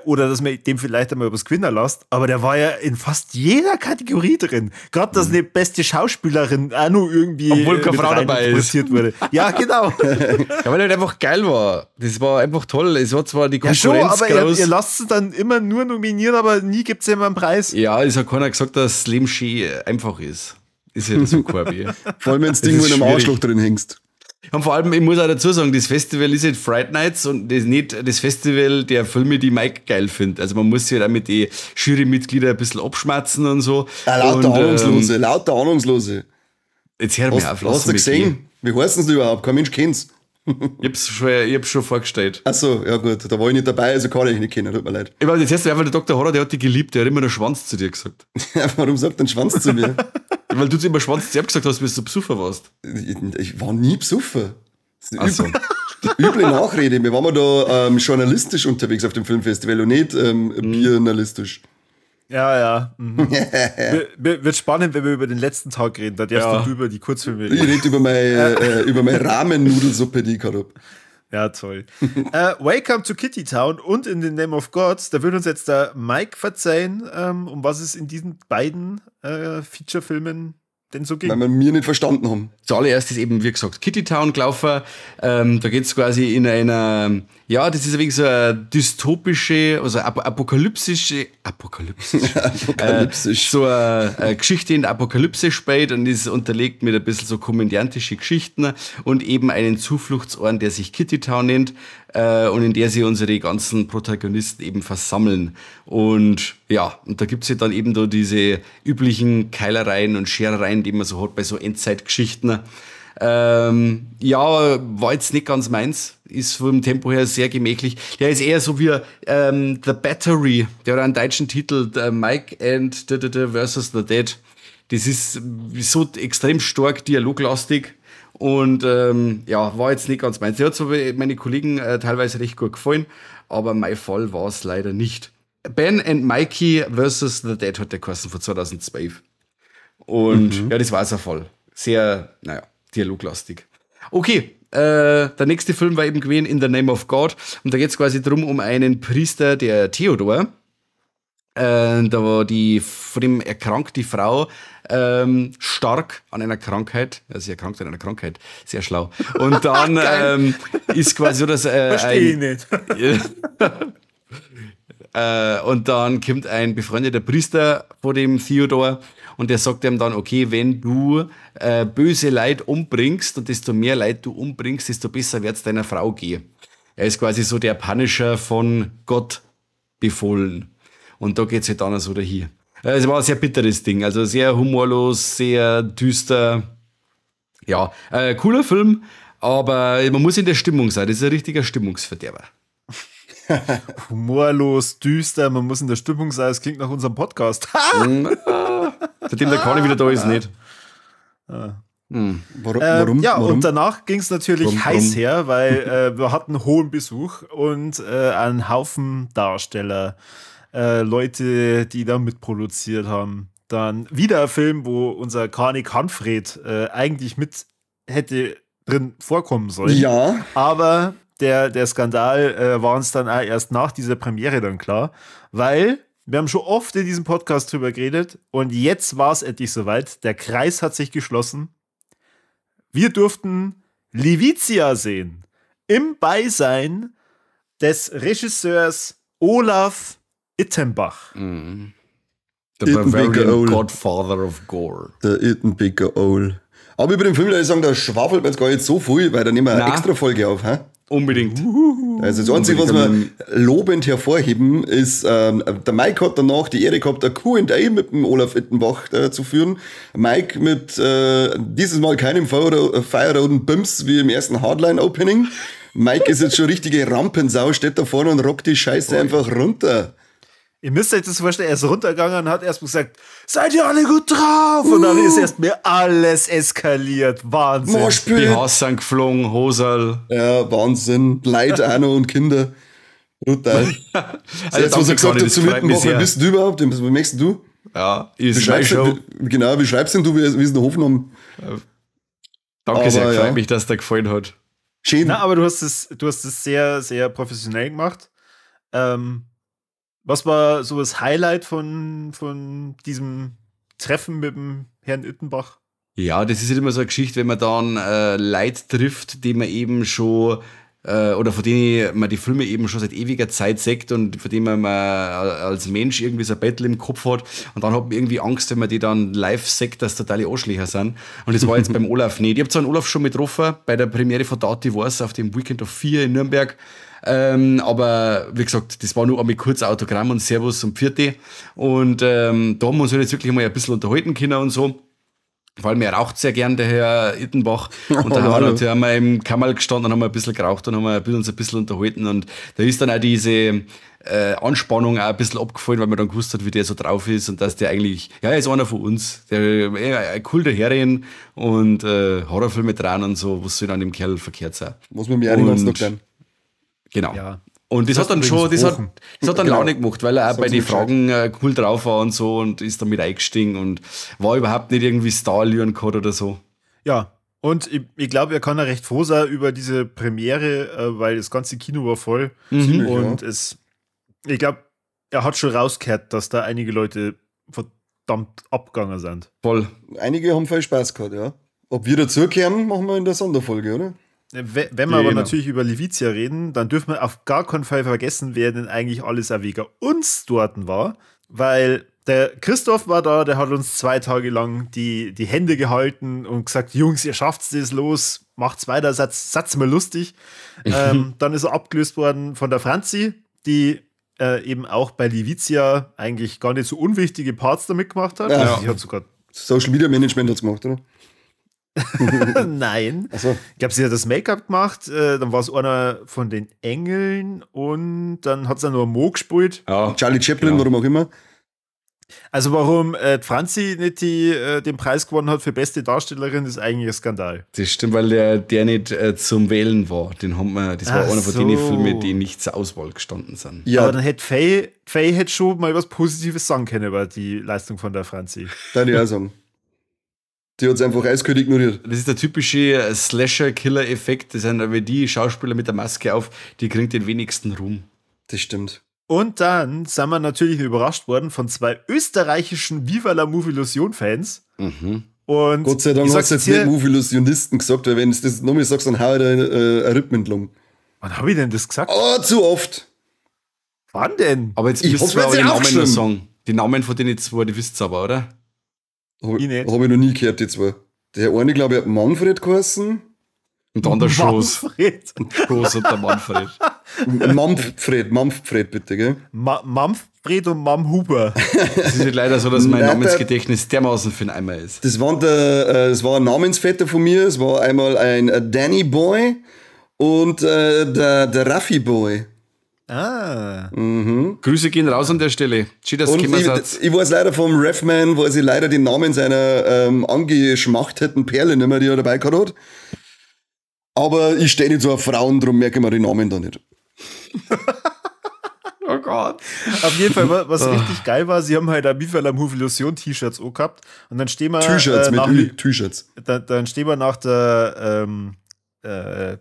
oder dass man dem vielleicht einmal was gewinnen lässt, aber der war ja in fast jeder Kategorie drin. Gerade, dass eine beste Schauspielerin auch nur irgendwie obwohl keine Frau dabei ist. wurde. Ja, genau. Ja, weil er halt einfach geil war. Das war einfach toll. Es war zwar die Konkurrenz ja, schon, aber groß. Ihr lasst es dann immer nur nominieren, aber nie gibt es immer einen Preis. Ja, es hat keiner gesagt, dass das Leben schön einfach ist. Ist ja so, Corby. Vor allem, wenn das Ding, wo in einem Arschloch drin hängst. Und vor allem, ich muss auch dazu sagen, das Festival ist nicht Fright Nights und das ist nicht das Festival der Filme, die Mike geil findet. Also man muss sich halt auch mit den Jurymitgliedern ein bisschen abschmatzen und so. Ja, lauter und, Ahnungslose, lauter Ahnungslose. Jetzt hör mir auf, hast du gesehen? Wie heißen sie überhaupt? Kein Mensch kennt's. Ich hab's schon vorgestellt. Ach so, ja gut, da war ich nicht dabei, also kann ich nicht kennen, tut mir leid. Ich meine, jetzt hast du einfach der Dr. Horror, der hat dich geliebt, der hat immer nur Schwanz zu dir gesagt. Warum sagt er Schwanz zu mir? Weil du immer Schwanz zu ihm gesagt hast, bis du Besoffen warst. Ich war nie Besoffen. Das ist eine üble Nachrede. Wir waren da journalistisch unterwegs auf dem Filmfestival und nicht bierjournalistisch. Ja, ja. Mhm. Wird spannend, wenn wir über den letzten Tag reden. Da darfst du über die Kurzfilme reden. Ich rede über meine, über meine Ramen-Nudelsuppe, die ich gerade habe. Ja, toll. Welcome to Kitty Town und In the Name of God. Da wird uns jetzt der Mike verzeihen, um was es in diesen beiden Feature-Filmen denn so ging. Weil wir mir nicht verstanden haben. Zuallererst ist eben, wie gesagt, Kitty Town gelaufen. Da geht es quasi in einer, ja, das ist ein wenig so eine dystopische, also apokalypsische, apokalypsisch. So eine Geschichte in der Apokalypse spielt und ist unterlegt mit ein bisschen so komödiantischen Geschichten und eben einen Zufluchtsort, der sich Kitty Town nennt, und in der sie unsere ganzen Protagonisten eben versammeln. Und ja, und da gibt's ja dann eben da diese üblichen Keilereien und Scherereien, die man so hat bei so Endzeitgeschichten. Ja, war jetzt nicht ganz meins. Ist vom Tempo her sehr gemächlich. Der ist eher so wie The Battery, der hat einen deutschen Titel, Mike and versus the Dead. Das ist so extrem stark dialoglastig. Und ja, war jetzt nicht ganz meins. Der hat zwar meine Kollegen teilweise recht gut gefallen, aber mein Fall war es leider nicht. Ben and Mikey versus The Dead hat der geheißen von 2012. Und ja, das war es voll. Sehr, naja, dialoglastig. Okay, der nächste Film war eben gewesen In the Name of God. Und da geht es quasi drum um einen Priester, der Theodor. Da war die von dem erkrankt die Frau stark an einer Krankheit. Also sie erkrankt an einer Krankheit. Sehr schlau. Und dann ist quasi so, dass Verstehe ich nicht. Und dann kommt ein befreundeter Priester vor dem Theodor und der sagt ihm dann, okay, wenn du böse Leute umbringst und desto mehr Leute du umbringst, desto besser wird's deiner Frau gehen. Er ist quasi so der Punisher von Gott befohlen. Und da geht's halt dann so dahin. Es war ein sehr bitteres Ding, also sehr humorlos, sehr düster. Ja, cooler Film, aber man muss in der Stimmung sein. Das ist ein richtiger Stimmungsverderber. Humorlos, düster, man muss in der Stimmung sein. Es klingt nach unserem Podcast. Seitdem der Conny wieder da ist, nicht. Warum? Warum? Ja, warum? Und danach ging es natürlich Warum? heiß her, weil wir hatten hohen Besuch und einen Haufen Darsteller, Leute, die da mitproduziert haben. Dann wieder ein Film, wo unser Kanik Hanfred eigentlich mit hätte drin vorkommen sollen. Ja. Aber der Skandal war uns dann auch erst nach dieser Premiere dann klar, weil wir haben schon oft in diesem Podcast drüber geredet und jetzt war es endlich soweit. Der Kreis hat sich geschlossen. Wir durften Livizia sehen. Im Beisein des Regisseurs Olaf Ittenbach. The Ittenbacher Bavarian Owl. Godfather of Gore. Der Ittenbacher Owl. Aber über den Film, da ich sagen, da schwafelt man jetzt gar nicht so viel, weil da nehmen wir eine Na. extra Folge auf. Hä? Unbedingt. Also das Einzige, was wir lobend hervorheben, ist, der Mike hat danach die Ehre gehabt, ein Q&A mit dem Olaf Ittenbach zu führen. Mike mit dieses Mal keinem feuerroten Bims wie im ersten Hardline-Opening. Mike ist jetzt schon richtige Rampensau, steht da vorne und rockt die Scheiße einfach runter. Ihr müsst euch das vorstellen, er ist runtergegangen und hat erst gesagt, seid ihr alle gut drauf? Und dann ist erst mir alles eskaliert. Wahnsinn. Moshpit. Die Haus sind geflogen, Hosal. Ja, Wahnsinn. Leid auch noch und Kinder. Brutal. Also jetzt, was er danke, gesagt Conny, hat das zum freut mich Ittenbach, wer sehr. bist du überhaupt? Was möchtest du? Ja, Wie ist meine schreibst, Show. genau, wie schreibst denn du, wie ist der Hofnamen? Danke Aber sehr, freut ja. mich, dass dir gefallen hat. Schön. Na, aber du hast es sehr, sehr professionell gemacht. Was war so das Highlight von diesem Treffen mit dem Herrn Ittenbach? Ja, das ist halt immer so eine Geschichte, wenn man dann Leute trifft, die man eben schon oder von denen man die Filme eben schon seit ewiger Zeit sieht und von denen man als Mensch irgendwie so ein Battle im Kopf hat und dann hat man irgendwie Angst, wenn man die dann live sieht, dass totale Arschlöcher sind. Und das war jetzt beim Olaf nicht. Ich habe zwar den Olaf schon mit getroffen, bei der Premiere von Dark Divorce auf dem Weekend of 4 in Nürnberg. Aber wie gesagt, das war nur einmal kurz Autogramm und Servus und Pfiat. Und da haben wir uns halt jetzt wirklich mal ein bisschen unterhalten können und so. Vor allem, er raucht sehr gern, der Herr Ittenbach. Und da haben wir natürlich einmal im Kammerl gestanden und haben wir ein bisschen geraucht und haben wir uns ein bisschen unterhalten. Und da ist dann auch diese Anspannung auch ein bisschen abgefallen, weil man dann gewusst hat, wie der so drauf ist und dass der eigentlich, ja, er ist einer von uns. Der cool der Herrin und Horrorfilme dran und so, was soll an dem Kerl verkehrt sein. Muss man mir auch nicht noch lernen. Genau. Ja. Und das hat dann schon, das hat dann genau. Laune gemacht, weil er auch bei den Fragen cool drauf war und so und ist damit eingestiegen und war überhaupt nicht irgendwie Star-Allüren gehabt oder so. Ja, und ich glaube, er kann ja recht froh sein über diese Premiere, weil das ganze Kino war voll. Mhm. Und ja. Ich glaube, er hat schon rausgehört, dass da einige Leute verdammt abgegangen sind. Voll. Einige haben viel Spaß gehabt, ja. Ob wir dazukehren, machen wir in der Sonderfolge, oder? Wenn wir aber natürlich über Livizia reden, dann dürfen wir auf gar keinen Fall vergessen, wer denn eigentlich alles wegen uns dort war, weil der Christoph war da, der hat uns 2 Tage lang die Hände gehalten und gesagt, Jungs, ihr schafft's das, los, macht's weiter, seid's mal lustig. Dann ist er abgelöst worden von der Franzi, die eben auch bei Livizia eigentlich gar nicht so unwichtige Parts damit gemacht hat. Ja. Also sie hat sogar Social Media Management hat's gemacht, oder? Nein. Ach so. Ich glaube, sie hat das Make-up gemacht, dann war es einer von den Engeln und dann hat sie noch Mo gespielt. Ja. Charlie Chaplin, warum auch immer. Also warum Franzi nicht den Preis gewonnen hat für beste Darstellerin, ist eigentlich ein Skandal. Das stimmt, weil der nicht zum Wählen war. Den haben wir, das war einer von den Filmen, die nicht zur Auswahl gestanden sind. Ja. Aber dann hätte Faye hätte schon mal was Positives sagen können über die Leistung von der Franzi. Dann ja sagen. Die hat es einfach eiskalt ignoriert. Das ist der typische Slasher-Killer-Effekt. Das sind aber die Schauspieler mit der Maske auf, die kriegen den wenigsten Ruhm. Das stimmt. Und dann sind wir natürlich überrascht worden von 2 österreichischen Viva la Movilusion-Fans. Mhm. Und Gott sei Dank hast du jetzt nicht Movilusionisten gesagt, weil wenn du das nochmal sagst, dann hau ich da ein Rippen entlang. Wann hab ich denn das gesagt? Oh, zu oft. Wann denn? Aber jetzt müssen wir aber die Namen noch sagen. Die Namen von denen zwei, die wisst ihr aber, oder? Hab ich noch nie gehört, die zwei. Der eine, glaube ich, hat Manfred geheißen. Und dann der Schoß. Manfred. Schoß und der Manfred. Manfred, bitte, gell? Manfred und Mamhuber. Es ist halt leider so, dass mein Namensgedächtnis dermaßen für den Eimer ist. Das war ein Namensvetter von mir. Es war einmal ein Danny Boy und der Raffi Boy. Ah. Mhm. Grüße gehen raus an der Stelle. Schön, dass und ich weiß leider vom Refman, weiß ich leider den Namen seiner angeschmachteten Perle nicht mehr, die er dabei gehabt hat. Aber ich stehe nicht so auf Frauen, darum merke ich mir die Namen da nicht. Oh Gott. Auf jeden Fall, was richtig geil war, sie haben halt ein Viva la Movilusion T-Shirts auch gehabt. Und dann stehen wir. T-Shirts mit Ü, T-Shirts. Dann stehen wir nach der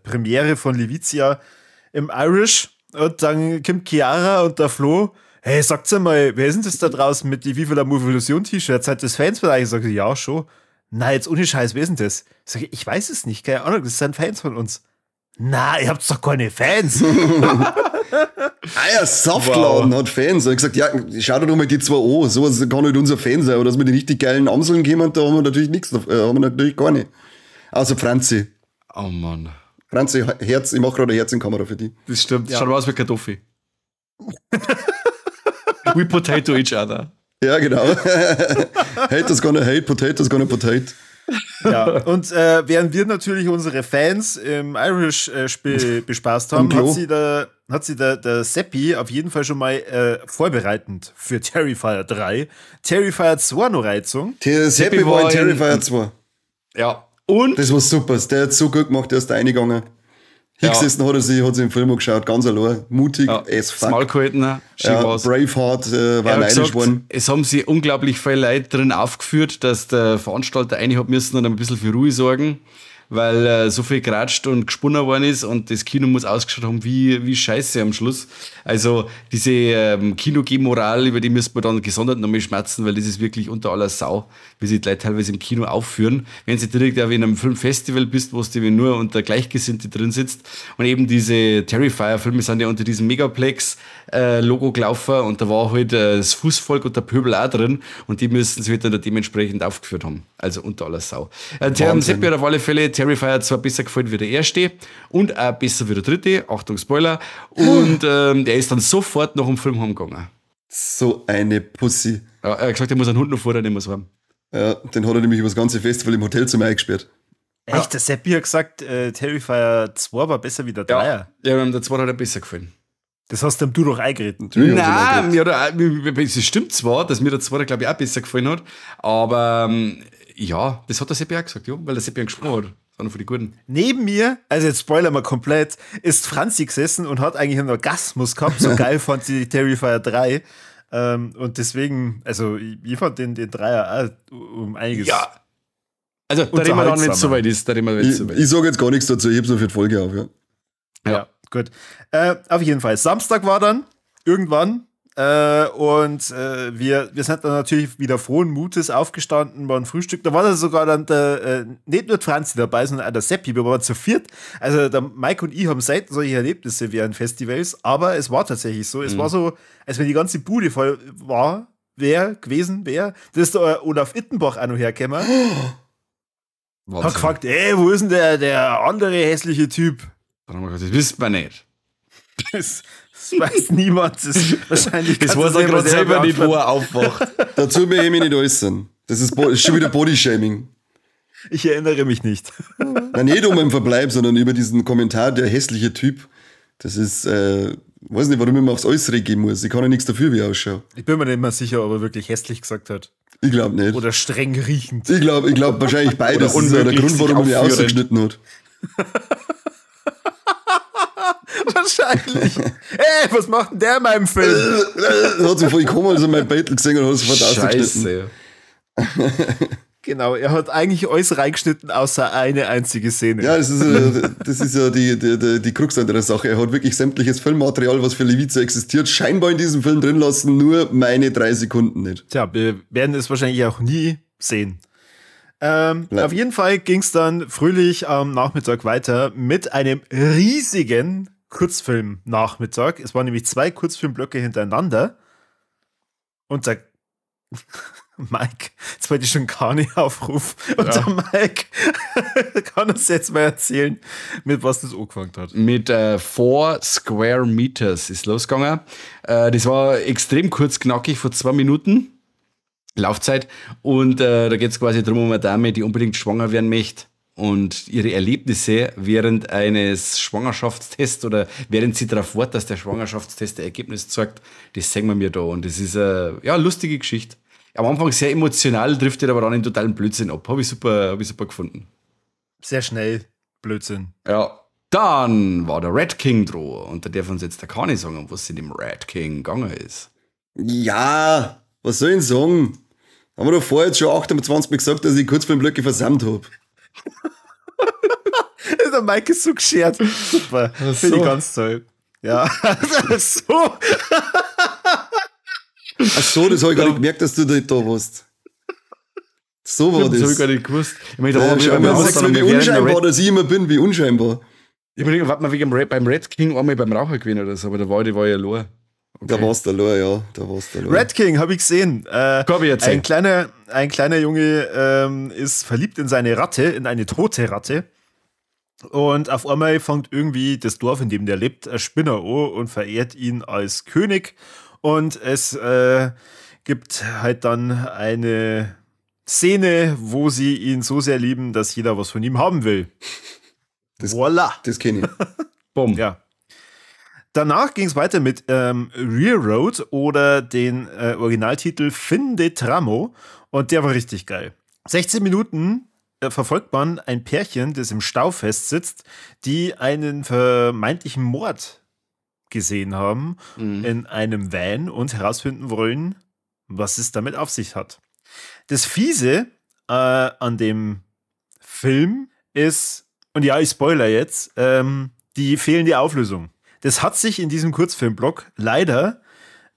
Premiere von Livizia im Irish. Und dann kommt Chiara und der Flo. Hey, sagt's mal, wer ist denn das da draußen mit die Viva la Movilusion T-Shirts? Hat das Fans von euch? Ich sage, ja, schon. Na, jetzt ohne Scheiß, wer ist denn das? Ich sage, ich weiß es nicht, keine Ahnung, das sind Fans von uns. Na, ihr habt doch keine Fans. Ah ja, Saftladen hat Fans. Ich hab gesagt, ja, schau dir doch mal die zwei an. Sowas kann nicht unser Fan sein. Aber dass wir die richtig geilen Amseln kommen, da haben wir natürlich nichts, haben wir natürlich gar nicht. Außer Franzi. Oh Mann. Franzi, Herz, ich mach gerade ein Herz in Kamera für dich. Das stimmt. Ja. Schaut aus wie Kartoffel. We potato each other. Ja, genau. Haters gonna hate, potatoes gonna potato. Ja, und während wir natürlich unsere Fans im Irish bespaßt haben, hat sie der Seppi auf jeden Fall schon mal vorbereitend für Terrifier 3, Terrifier 2 noch Reizung. Der Seppi war in Terrifier 2. Ja. Und? Das war super. Der hat so gut gemacht, der ist da reingegangen. Hingesessen hat er sich, hat sich im Film angeschaut, ganz allein. Mutig, ja, as fuck. Maul gehalten, schön ja, war's. Braveheart war neidisch geworden. Es haben sich unglaublich viele Leute drin aufgeführt, dass der Veranstalter rein hat müssen und ein bisschen für Ruhe sorgen. weil so viel geratscht und gesponnen worden ist und das Kino muss ausgeschaut haben wie Scheiße am Schluss. Also diese Kino-G-Moral, über die müssen wir dann gesondert nochmal schmerzen, weil das ist wirklich unter aller Sau, wie sich die Leute teilweise im Kino aufführen. Wenn du direkt auch in einem Filmfestival bist, wo du nur unter Gleichgesinnte drin sitzt. Und eben diese Terrifier-Filme sind ja unter diesem Megaplex-Logo gelaufen und da war halt das Fußvolk und der Pöbel auch drin und die müssen sich halt dann dementsprechend aufgeführt haben. Also unter aller Sau. Seppi hat auf alle Fälle Terrifier zwar besser gefallen wie der erste und auch besser wie der dritte, Achtung Spoiler, und der ist dann sofort nach dem Film heimgegangen. So eine Pussy. Ja, er hat gesagt, er muss einen Hund noch vor, den muss haben. Ja, den hat er nämlich über das ganze Festival im Hotelzimmer eingesperrt. Echt? Der Seppi hat gesagt, Terrifier 2 war besser wie der Dreier. Ja, der 2 hat er besser gefallen. Das hast du doch eingeredet. Nein, es stimmt zwar, dass mir der 2, glaube ich, auch besser gefallen hat, aber ja, das hat der Seppi auch gesagt, ja, weil der Seppi gesprochen hat. Das war noch für die Guten. Neben mir, also jetzt spoilern wir komplett, ist Franzi gesessen und hat eigentlich einen Orgasmus gehabt. So geil fand sie die Terrifier 3. Und deswegen, also ich fand den Dreier auch um einiges. Ja. Also da reden wir dann, wenn es soweit ist. Da reden wir, wenn's soweit ist. Ich sage jetzt gar nichts dazu, ich heb's noch für die Folge auf. Ja, ja, gut. Auf jeden Fall, Samstag war dann irgendwann. Und wir sind dann natürlich wieder frohen Mutes aufgestanden, waren Frühstück. Da war dann sogar dann der, nicht nur Franzi dabei, sondern auch der Seppi. Wir waren zu viert. Also der Mike und ich haben selten solche Erlebnisse während Festivals, aber es war tatsächlich so. Es war so, als wenn die ganze Bude voll war, gewesen wäre. Da ist der Olaf Ittenbach auch noch hergekommen. Hat gefragt, ey, wo ist denn der andere hässliche Typ? Dann haben wir gesagt, das wissen wir nicht. Das weiß niemand. Das ist wahrscheinlich das weiß er gerade selber nicht, wo er aufwacht. Dazu möchte ich mich nicht äußern. Das ist schon wieder Bodyshaming. Ich erinnere mich nicht. Nein, nicht um meinen Verbleib, sondern über diesen Kommentar, der hässliche Typ. Das ist, weiß nicht, warum ich immer aufs Äußere gehen muss. Ich kann ja nichts dafür, wie ich ausschaue. Ich bin mir nicht mehr sicher, ob er wirklich hässlich gesagt hat. Ich glaube nicht. Oder streng riechend. Ich glaube wahrscheinlich beides. Das ist ja der Grund, warum er mich ausgeschnitten hat. Wahrscheinlich. Ey, was macht denn der in meinem Film? Hat sich voll gekommen, als er mein Beitel gesehen hat, hat es sofort ausgeschnitten. Genau, er hat eigentlich alles reingeschnitten, außer eine einzige Szene. Ja, das ist ja die Krux an der Sache. Er hat wirklich sämtliches Filmmaterial, was für Leviza existiert, scheinbar in diesem Film drin lassen, nur meine 3 Sekunden nicht. Tja, wir werden es wahrscheinlich auch nie sehen. Auf jeden Fall ging es dann fröhlich am Nachmittag weiter mit einem riesigen Kurzfilm-Nachmittag. Es waren nämlich 2 Kurzfilmblöcke hintereinander. Und da Mike, jetzt wollte ich schon Kani aufrufen. Und ja. Der Mike kann uns jetzt mal erzählen, mit was das angefangen hat. Mit 4 Square Meters ist losgegangen. Das war extrem kurz knackig, vor 2 Minuten Laufzeit. Und da geht es quasi darum, um eine Dame, die unbedingt schwanger werden möchte und ihre Erlebnisse während eines Schwangerschaftstests oder während sie darauf wartet, dass der Schwangerschaftstest ein Ergebnis zeigt, das sehen wir mir da. Und das ist eine ja, lustige Geschichte. Am Anfang sehr emotional, driftet aber dann in totalen Blödsinn ab. Habe ich super gefunden. Sehr schnell Blödsinn. Ja. Dann war der Red King dran und da darf uns jetzt der Kani sagen, um was in dem Red King gegangen ist. Ja, was soll ich denn sagen? Haben wir doch vorher jetzt schon 28 Mal gesagt, dass ich Kurzfilmblöcke versammelt habe. Der Mike ist so geschert. Super. Finde ich ganz toll. Ja. So. Ach so, das habe ich gar nicht gemerkt, dass du da warst. So war das. Das habe ich gar nicht gewusst. Ich meine, da ja, wie unscheinbar, dass ich immer bin, wie unscheinbar. Ich meine, warte mal, wegen beim Red King einmal beim Raucher gewesen oder so, aber da war ich ja allein. Okay. Da warst du allein, ja. Da warst du allein. Red King habe ich gesehen. Ein kleiner Junge ist verliebt in seine Ratte, in eine tote Ratte. Und auf einmal fängt irgendwie das Dorf, in dem der lebt, ein Spinner an und verehrt ihn als König. Und es gibt halt dann eine Szene, wo sie ihn so sehr lieben, dass jeder was von ihm haben will. Das, voilà. Das kenne ich. Bumm. Ja. Danach ging es weiter mit Rear Road oder den Originaltitel Finde Tramo. Und der war richtig geil. 16 Minuten verfolgt man ein Pärchen, das im Stau festsitzt, die einen vermeintlichen Mord gesehen haben in einem Van und herausfinden wollen, was es damit auf sich hat. Das Fiese an dem Film ist, und ja, ich spoiler jetzt, die fehlende Auflösung. Das hat sich in diesem Kurzfilmblock leider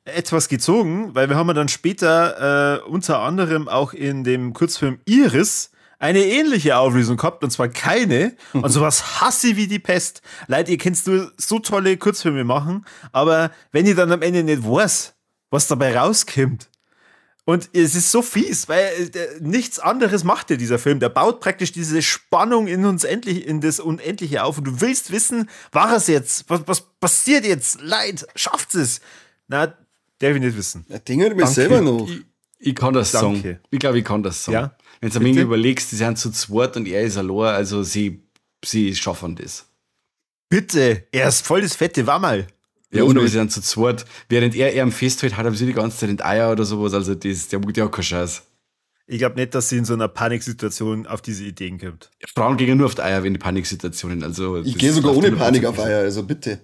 etwas gezogen, weil wir haben ja dann später unter anderem auch in dem Kurzfilm Iris eine ähnliche Auflösung gehabt, und zwar keine. Und sowas hasse ich wie die Pest. Leute, ihr könnt nur so tolle Kurzfilme machen, aber wenn ihr dann am Ende nicht weiß, was dabei rauskommt, und es ist so fies, weil nichts anderes macht ja dieser Film. Der baut praktisch diese Spannung in uns endlich, in das Unendliche auf. Und du willst wissen, war es jetzt? Was passiert jetzt? Leid, schafft es? Na, darf ich nicht wissen. Ja, Ding hört mir selber noch. Ich kann das sagen. Ich glaube, ich kann das sagen. Ja? Wenn du mir überlegst, die sind zu zweit und er ist allein, also sie schaffen das. Bitte, er ist voll das fette Wammerl. Ja, und sie sind zu zweit. Während er am festhält, hat er sie die ganze Zeit in die Eier oder sowas. Also das, der hat ja auch keine Chance. Ich glaube nicht, dass sie in so einer Paniksituation auf diese Ideen kommt. Ja, Frauen gehen nur auf die Eier, wenn die Paniksituationen. Also ich gehe sogar ohne Panik auf Eier, also bitte.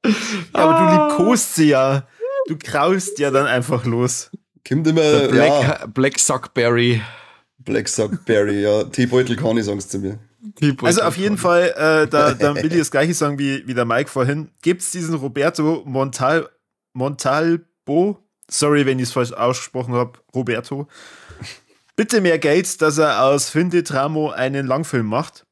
Ja, aber du liebkost sie ja. Du kraust ja dann einfach los. Kommt immer, Black, ja. Black Sockberry. Black Sockberry, ja. Teebeutel kann ich, sagst zu mir. Also auf jeden Fall, da will ich das Gleiche sagen wie der Mike vorhin. Gibt es diesen Roberto Montalbo? Sorry, wenn ich es falsch ausgesprochen habe, Roberto. Bitte mehr Geld, dass er aus Finde Tramo einen Langfilm macht.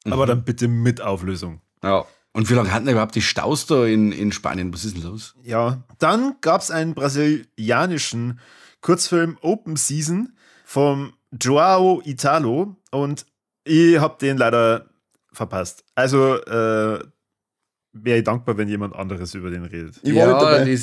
Aber dann bitte mit Auflösung. Ja. Und wie lange hatten überhaupt die Staus da in Spanien? Was ist denn los? Ja, dann gab es einen brasilianischen Kurzfilm Open Season vom Joao Italo und ich habe den leider verpasst. Also wäre ich dankbar, wenn jemand anderes über den redet. Ich war nicht dabei.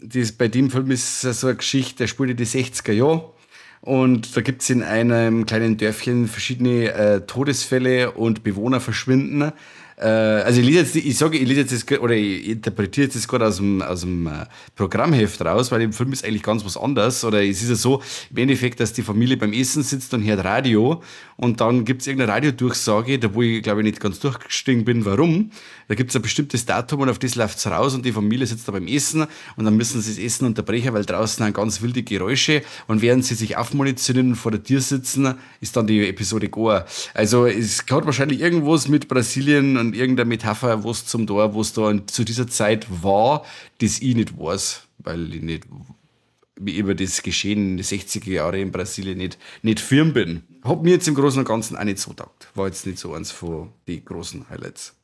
Das bei dem Film ist so eine Geschichte, der spielt in die 60er Jahre. Und da gibt es in einem kleinen Dörfchen verschiedene Todesfälle und Bewohner verschwinden. Also ich lese jetzt, ich sage, ich lese jetzt das, oder ich interpretiere jetzt das gerade aus dem Programmheft raus, weil im Film ist eigentlich ganz was anderes. Oder es ist ja so, im Endeffekt, dass die Familie beim Essen sitzt und hört Radio und dann gibt es irgendeine Radiodurchsage, da wo ich glaube ich nicht ganz durchgestiegen bin, warum. Da gibt es ein bestimmtes Datum und auf das läuft es raus und die Familie sitzt da beim Essen und dann müssen sie das Essen unterbrechen, weil draußen sind ganz wilde Geräusche und während sie sich aufmunitionieren und vor der Tür sitzen, ist dann die Episode gar. Also es hat wahrscheinlich irgendwas mit Brasilien und irgendeine Metapher, was zum Tor, was da zu dieser Zeit war, das ich nicht weiß, weil ich nicht über das Geschehen in den 60er Jahren in Brasilien nicht firm bin. Hat mir jetzt im Großen und Ganzen auch nicht so taugt. War jetzt nicht so eins von den großen Highlights.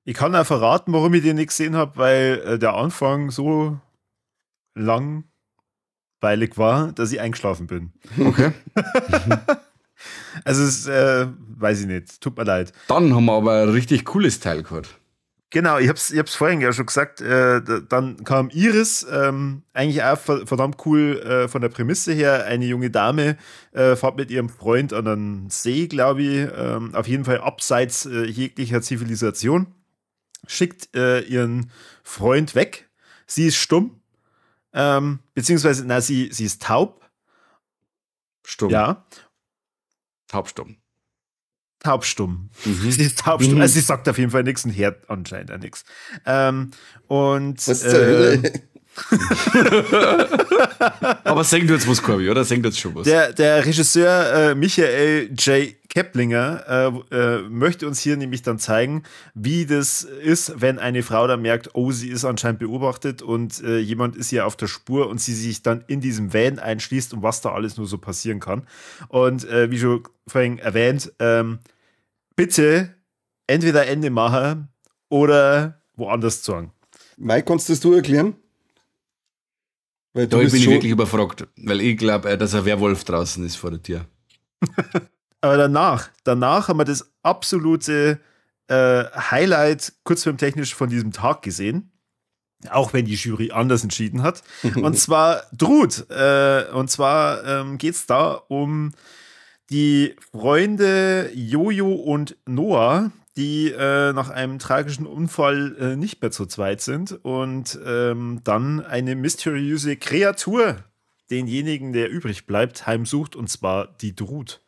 Ich kann auch verraten, warum ich den nicht gesehen habe, weil der Anfang so langweilig war, dass ich eingeschlafen bin. Okay. Also, es, weiß ich nicht. Tut mir leid. Dann haben wir aber ein richtig cooles Teil gehabt. Genau, ich hab's vorhin ja schon gesagt. Dann kam Iris, eigentlich auch verdammt cool von der Prämisse her. Eine junge Dame fährt mit ihrem Freund an einen See, glaube ich. Auf jeden Fall abseits jeglicher Zivilisation. Schickt ihren Freund weg. Sie ist stumm. Beziehungsweise, na, sie ist taub. Stumm. Ja. Taubstumm. Taubstumm. Mhm. Sie ist taubstumm. Mhm. Also sie sagt auf jeden Fall nichts und hört anscheinend auch nichts. Und was zur Hölle? Aber singt jetzt was, Corby, oder? Singt jetzt schon was. Der Regisseur Michael J. Keplinger möchte uns hier nämlich dann zeigen, wie das ist, wenn eine Frau dann merkt, oh, sie ist anscheinend beobachtet und jemand ist ihr auf der Spur und sie sich dann in diesem Van einschließt und was da alles nur so passieren kann. Und wie schon vorhin erwähnt, bitte entweder Ende machen oder woanders zeigen. Mike, kannst das du erklären? Weil du da bin ich wirklich überfragt, weil ich glaube, dass ein Werwolf draußen ist vor der Tür. Aber danach haben wir das absolute Highlight kurzfilmtechnisch von diesem Tag gesehen. Auch wenn die Jury anders entschieden hat. Und zwar Drud. Und zwar geht es da um die Freunde Jojo und Noah, die nach einem tragischen Unfall nicht mehr zu zweit sind und dann eine mysteriöse Kreatur denjenigen, der übrig bleibt, heimsucht, und zwar die Drud.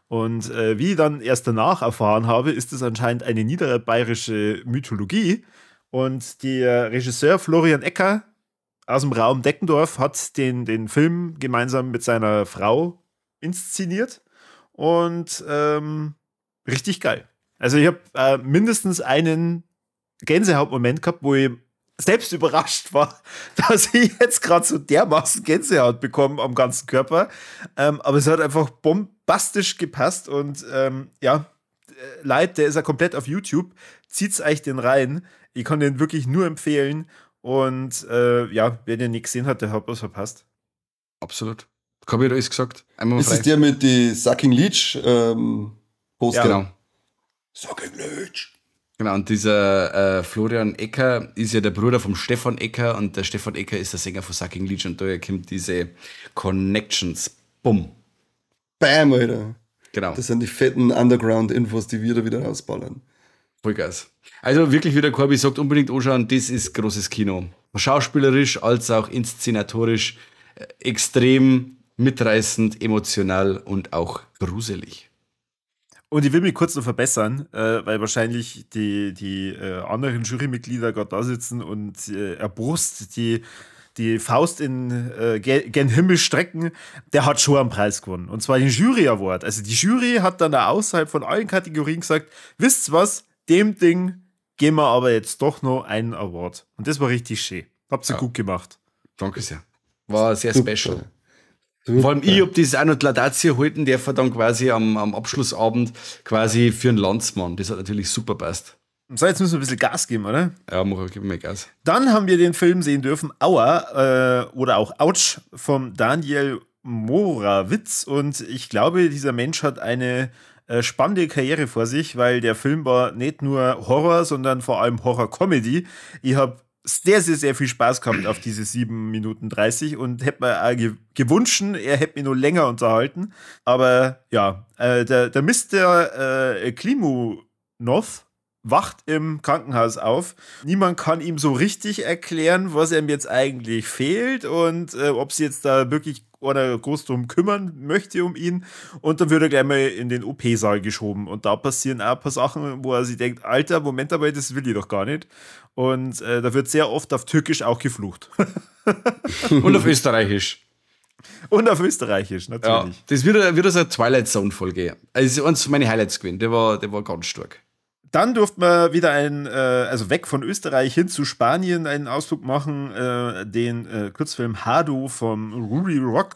Und wie ich dann erst danach erfahren habe, ist es anscheinend eine niederbayerische Mythologie. Und der Regisseur Florian Ecker aus dem Raum Deckendorf hat den Film gemeinsam mit seiner Frau inszeniert. Und richtig geil. Also ich habe mindestens einen Gänsehautmoment gehabt, wo ich selbst überrascht war, dass ich jetzt gerade so dermaßen Gänsehaut bekomme am ganzen Körper. Aber es hat einfach bombastisch gepasst und ja, Leid, der ist ja komplett auf YouTube. Zieht's euch den rein. Ich kann den wirklich nur empfehlen. Und ja, wer den nicht gesehen hat, der hat was verpasst. Absolut. Hab ich alles gesagt. Einmal ist es der mit die Sucking Leech Poster? Ja, genau. Sucking Leech. Genau, und dieser Florian Ecker ist ja der Bruder vom Stefan Ecker und der Stefan Ecker ist der Sänger von Sucking Leech und daher kommt diese Connections. Bumm. Bam, Alter. Genau. Das sind die fetten Underground-Infos, die wir da wieder rausballern. Vollgas. Also wirklich, wie der Corby sagt, unbedingt anschauen, das ist großes Kino. Schauspielerisch als auch inszenatorisch extrem mitreißend, emotional und auch gruselig. Und ich will mich kurz noch verbessern, weil wahrscheinlich die anderen Jurymitglieder gerade da sitzen und erbost die Faust in gen Himmel strecken. Der hat schon einen Preis gewonnen. Und zwar den Jury Award. Also die Jury hat dann da außerhalb von allen Kategorien gesagt, wisst was, dem Ding geben wir aber jetzt doch noch einen Award. Und das war richtig schön. Habt ihr gut gemacht. Danke sehr. War sehr special. Super. Vor allem ich hab das auch noch die Laudatio halten dürfen, dann quasi am Abschlussabend quasi für einen Landsmann. Das hat natürlich super passt. So, jetzt müssen wir ein bisschen Gas geben, oder? Ja, gib mir Gas. Dann haben wir den Film sehen dürfen, Aua, oder auch Autsch, vom Daniel Morawitz. Und ich glaube, dieser Mensch hat eine spannende Karriere vor sich, weil der Film war nicht nur Horror, sondern vor allem Horror-Comedy. Ich habe sehr, sehr, sehr viel Spaß gehabt auf diese 7 Minuten 30 und hätte mir auch gewünscht, er hätte mich noch länger unterhalten. Aber ja, der Mr. Klimunov wacht im Krankenhaus auf. Niemand kann ihm so richtig erklären, was ihm jetzt eigentlich fehlt und ob sie jetzt da wirklich oder groß drum kümmern möchte um ihn. Und dann wird er gleich mal in den OP-Saal geschoben. Und da passieren auch ein paar Sachen, wo er sich denkt, Alter, Moment aber, das will ich doch gar nicht. Und da wird sehr oft auf Türkisch auch geflucht. Und auf Österreichisch. Und auf Österreichisch, natürlich. Ja, das wird wieder so eine Twilight Zone-Folge. Also eins meiner Highlights gewesen. Der war ganz stark. Dann durften wir wieder also weg von Österreich hin zu Spanien einen Ausflug machen, den Kurzfilm Hado vom Ruby Rock.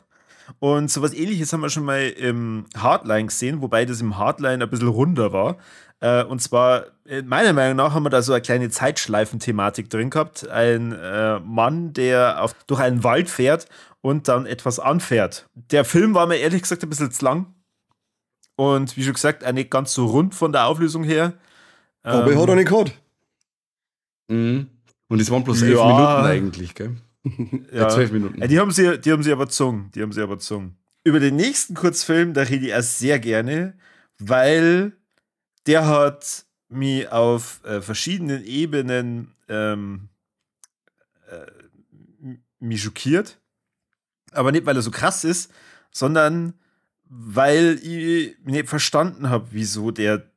Und sowas Ähnliches haben wir schon mal im Hardline gesehen, wobei das im Hardline ein bisschen runder war. Und zwar, meiner Meinung nach, haben wir da so eine kleine Zeitschleifen-Thematik drin gehabt. Ein Mann, der durch einen Wald fährt und dann etwas anfährt. Der Film war mir ehrlich gesagt ein bisschen zu lang. Und wie schon gesagt, auch nicht ganz so rund von der Auflösung her. Aber ich hat er nicht gehabt. Mhm. Und es waren bloß 11 Minuten eigentlich, gell? Ja, 12 Minuten. Ja, die haben sie aber gezogen. Die haben sie aber gezogen. Über den nächsten Kurzfilm, da rede ich auch sehr gerne, weil der hat mich auf verschiedenen Ebenen mich schockiert. Aber nicht, weil er so krass ist, sondern weil ich nicht verstanden habe, wieso der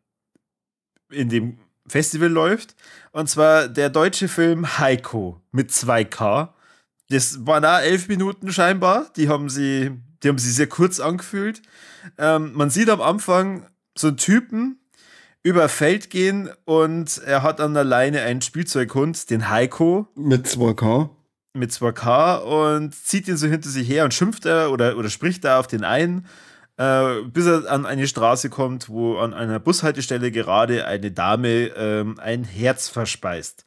in dem Festival läuft. Und zwar der deutsche Film Heiko mit 2K. Das waren auch 11 Minuten scheinbar. Die haben sie sehr kurz angefühlt. Man sieht am Anfang so einen Typen über Feld gehen und er hat an der Leine einen Spielzeughund, den Heiko. Mit 2K. Mit 2K und zieht ihn so hinter sich her und schimpft er oder spricht da auf den einen, bis er an eine Straße kommt, wo an einer Bushaltestelle gerade eine Dame ein Herz verspeist.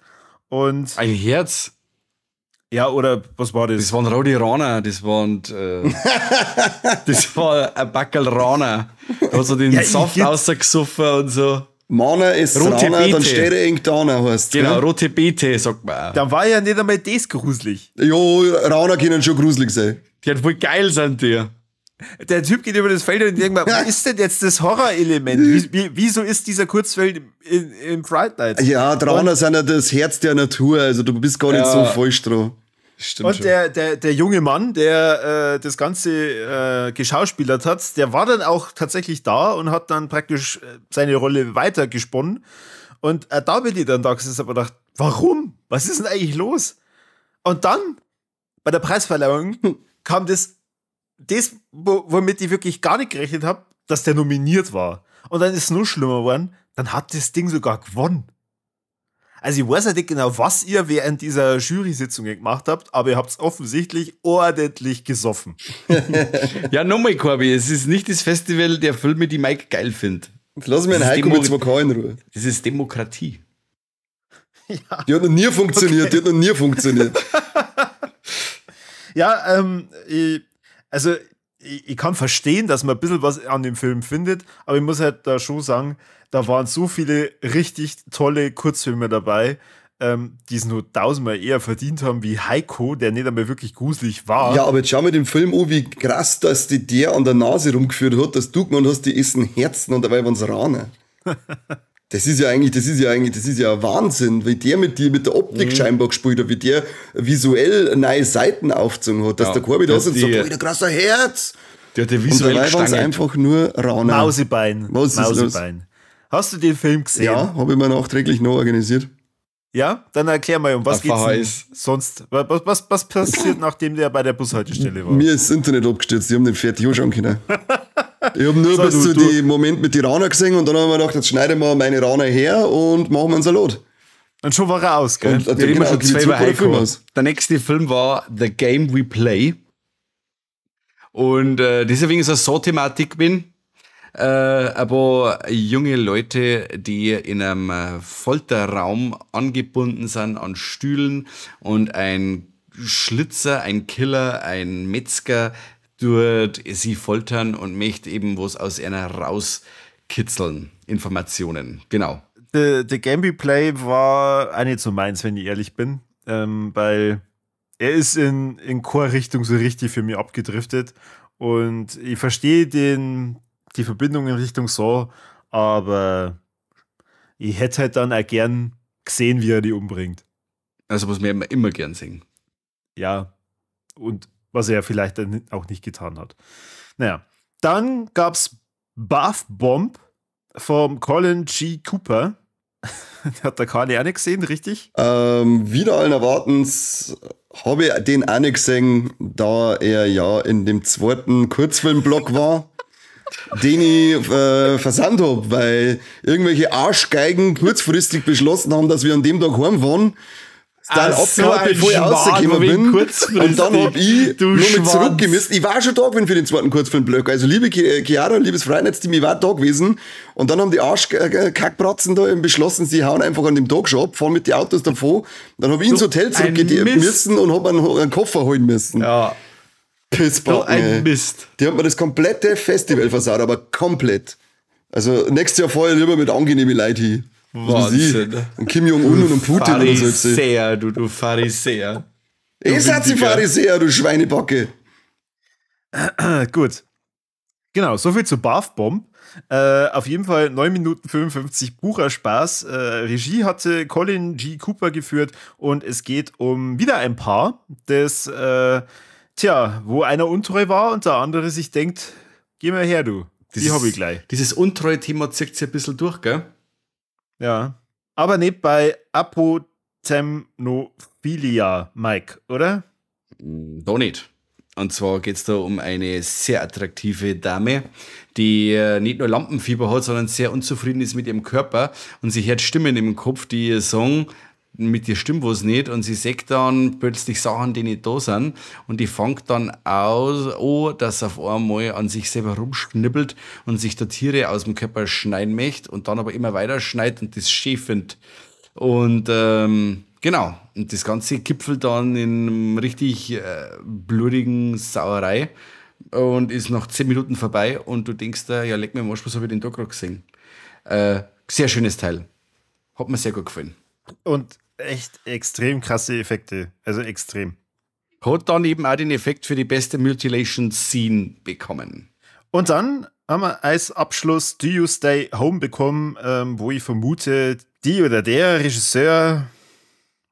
Und ein Herz? Ja, oder was war das? Das waren Rodi Rana, das waren das war ein Backerl Rana. Da hat so den Saft rausgesoffen und so. Mana ist rote Rana, dann steht er irgendeiner, heißt. Genau, rote Beete, sagt man auch. Dann war ja nicht einmal das gruselig. Jo, Rana können schon gruselig sein. Die hat voll geil sind, die. Der Typ geht über das Feld und denkt mal, was ist denn jetzt das Horrorelement? Wieso ist dieser Kurzfilm im Fright Night? Ja, Rana sind ja das Herz der Natur, also du bist gar nicht so falsch dran. Stimmt und der junge Mann, der das Ganze geschauspielert hat, der war dann auch tatsächlich da und hat dann praktisch seine Rolle weitergesponnen. Und da bin ich dann da gesessen und hab gedacht, warum? Was ist denn eigentlich los? Und dann, bei der Preisverleihung, kam das, womit ich wirklich gar nicht gerechnet habe, dass der nominiert war. Und dann ist es noch schlimmer geworden, dann hat das Ding sogar gewonnen. Also ich weiß ja nicht genau, was ihr während dieser Jury-Sitzung gemacht habt, aber ihr habt es offensichtlich ordentlich gesoffen. Ja, nochmal, Corby, es ist nicht das Festival der Filme, die Mike geil findet. Jetzt lass mir einen Heiko mit 2K in Ruhe. Das ist Demokratie. Ja. Die hat noch nie funktioniert, okay. Die hat noch nie funktioniert. Ja, ich kann verstehen, dass man ein bisschen was an dem Film findet, aber ich muss halt da schon sagen, da waren so viele richtig tolle Kurzfilme dabei, die es nur tausendmal eher verdient haben, wie Heiko, der nicht einmal wirklich gruselig war. Ja, aber jetzt schau mir den Film an, wie krass, dass die der an der Nase rumgeführt hat, dass du gemeint hast, die essen Herzen und dabei waren's Rane. Das ist ja eigentlich, das ist ja Wahnsinn, wie der mit der Optik scheinbar gespielt hat, wie der visuell neue Seiten aufgezogen hat, dass ja, der Corby da sitzt und sagt, alter, krasser Herz. Der hat ja visuell und dabei waren's einfach nur Rane. Mausebein. Was ist Mausebein. Los? Hast du den Film gesehen? Ja, habe ich mir nachträglich noch organisiert. Ja, dann erklär mal, um was geht's denn sonst? Was passiert, nachdem der bei der Bushaltestelle war? Mir ist das Internet abgestürzt, ich habe den fertig anschauen können. Ich habe nur so, bis zu dem Moment mit den Rana gesehen und dann haben wir gedacht, jetzt schneiden wir meine Rana her und machen wir einen Salat. Und schon war er aus, gell? Und, ja, genau, schon zwei Film aus. Der nächste Film war The Game We Play. Und deswegen ist es so Thematik bin. Aber junge Leute, die in einem Folterraum angebunden sind an Stühlen und ein Schlitzer, ein Killer, ein Metzger dort sie foltern und möchte eben was aus einer rauskitzeln. Informationen, genau. The Game We Play war auch nicht so meins, wenn ich ehrlich bin, weil er ist in Chor-Richtung so richtig für mich abgedriftet und ich verstehe die Verbindung in Richtung Saw, aber ich hätte halt dann auch gern gesehen, wie er die umbringt. Also was wir immer gern sehen. Ja, und was er vielleicht dann auch nicht getan hat. Naja, dann gab's Bath Bomb vom Colin G. Cooper. Hat der Kani auch nicht gesehen, richtig? Wieder allen Erwartens habe ich den auch nicht gesehen, da er ja in dem zweiten Kurzfilmblock war, den ich versandt habe, weil irgendwelche Arschgeigen kurzfristig beschlossen haben, dass wir an dem Tag heimfahren. Dann abgehauen, bevor ich rausgekommen bin. Und dann hab ich nur mit zurückgemisst. Ich war schon da gewesen für den zweiten Kurzfilmblock. Also liebe Chiara, liebes Friday-Team, ich war da gewesen. Und dann haben die Arschkackbratzen da eben beschlossen, sie hauen einfach an dem Tag schon ab, fahren mit den Autos davon. Dann hab ich ins Hotel zurückgehen müssen und hab einen Koffer holen müssen. Ja. Pissbacken, ein Mist. Die haben mir das komplette Festival versaut, aber komplett. Also nächstes Jahr fahr ich lieber mit angenehmen Leuten hin. Wahnsinn. Und Kim Jong-un und Putin oder so. Pharisäer, du Pharisäer. Ich seid sie Pharisäer, du Schweinebacke. Gut. Genau, soviel zu Bath Bomb. Auf jeden Fall 9 Minuten 55 purer Spaß. Regie hatte Colin G. Cooper geführt und es geht um wieder ein Paar, das, wo einer untreu war und der andere sich denkt, geh mal her, du. Die hab ich gleich. Dieses Untreu-Thema zieht sich ein bisschen durch, gell? Ja, aber nicht bei Apotemnophilia, Mike, oder? Da nicht. Und zwar geht es da um eine sehr attraktive Dame, die nicht nur Lampenfieber hat, sondern sehr unzufrieden ist mit ihrem Körper und sie hört Stimmen im Kopf, die ihr sagen, mit dir stimmt was nicht, und sie sagt dann plötzlich Sachen, die nicht da sind, und die fängt dann aus, dass auf einmal an sich selber rumschnibbelt und sich da Tiere aus dem Körper schneiden möchte und dann aber immer weiter schneidet und das schön findet. Und genau, und das Ganze gipfelt dann in einem richtig blutigen Sauerei und ist nach 10 Minuten vorbei und du denkst da, ja, leck mir mal, was habe ich denn da gerade gesehen? Sehr schönes Teil. Hat mir sehr gut gefallen. Und echt extrem krasse Effekte. Also extrem. Hat dann eben auch den Effekt für die beste Mutilation Scene bekommen. Und dann haben wir als Abschluss Do You Stay Home bekommen, wo ich vermute, die oder der Regisseur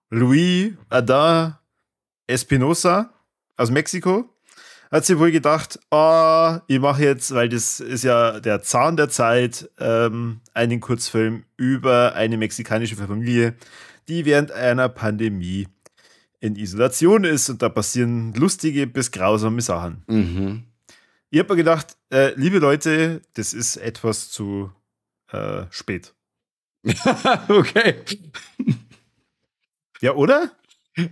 Luis Adán Espinosa aus Mexiko hat sich wohl gedacht, ich mache jetzt, weil das ist ja der Zahn der Zeit, einen Kurzfilm über eine mexikanische Familie, die während einer Pandemie in Isolation ist und da passieren lustige bis grausame Sachen. Mhm. Ich habe mir gedacht, liebe Leute, das ist etwas zu spät. Okay. Ja, oder?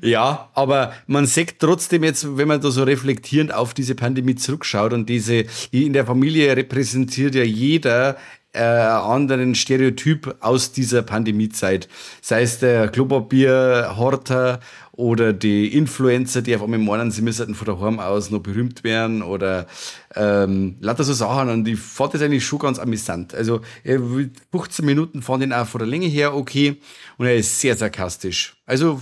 Ja, aber man sieht trotzdem jetzt, wenn man da so reflektierend auf diese Pandemie zurückschaut und diese, in der Familie repräsentiert ja jeder anderen Stereotyp aus dieser Pandemiezeit. Sei es der Klopapierhorter oder die Influencer, die auf einmal meinen, sie müssten von daheim aus noch berühmt werden oder lauter so Sachen. Und ich fand das eigentlich schon ganz amüsant. Also 15 Minuten fand ich ihn auch von der Länge her okay und er ist sehr sarkastisch. Also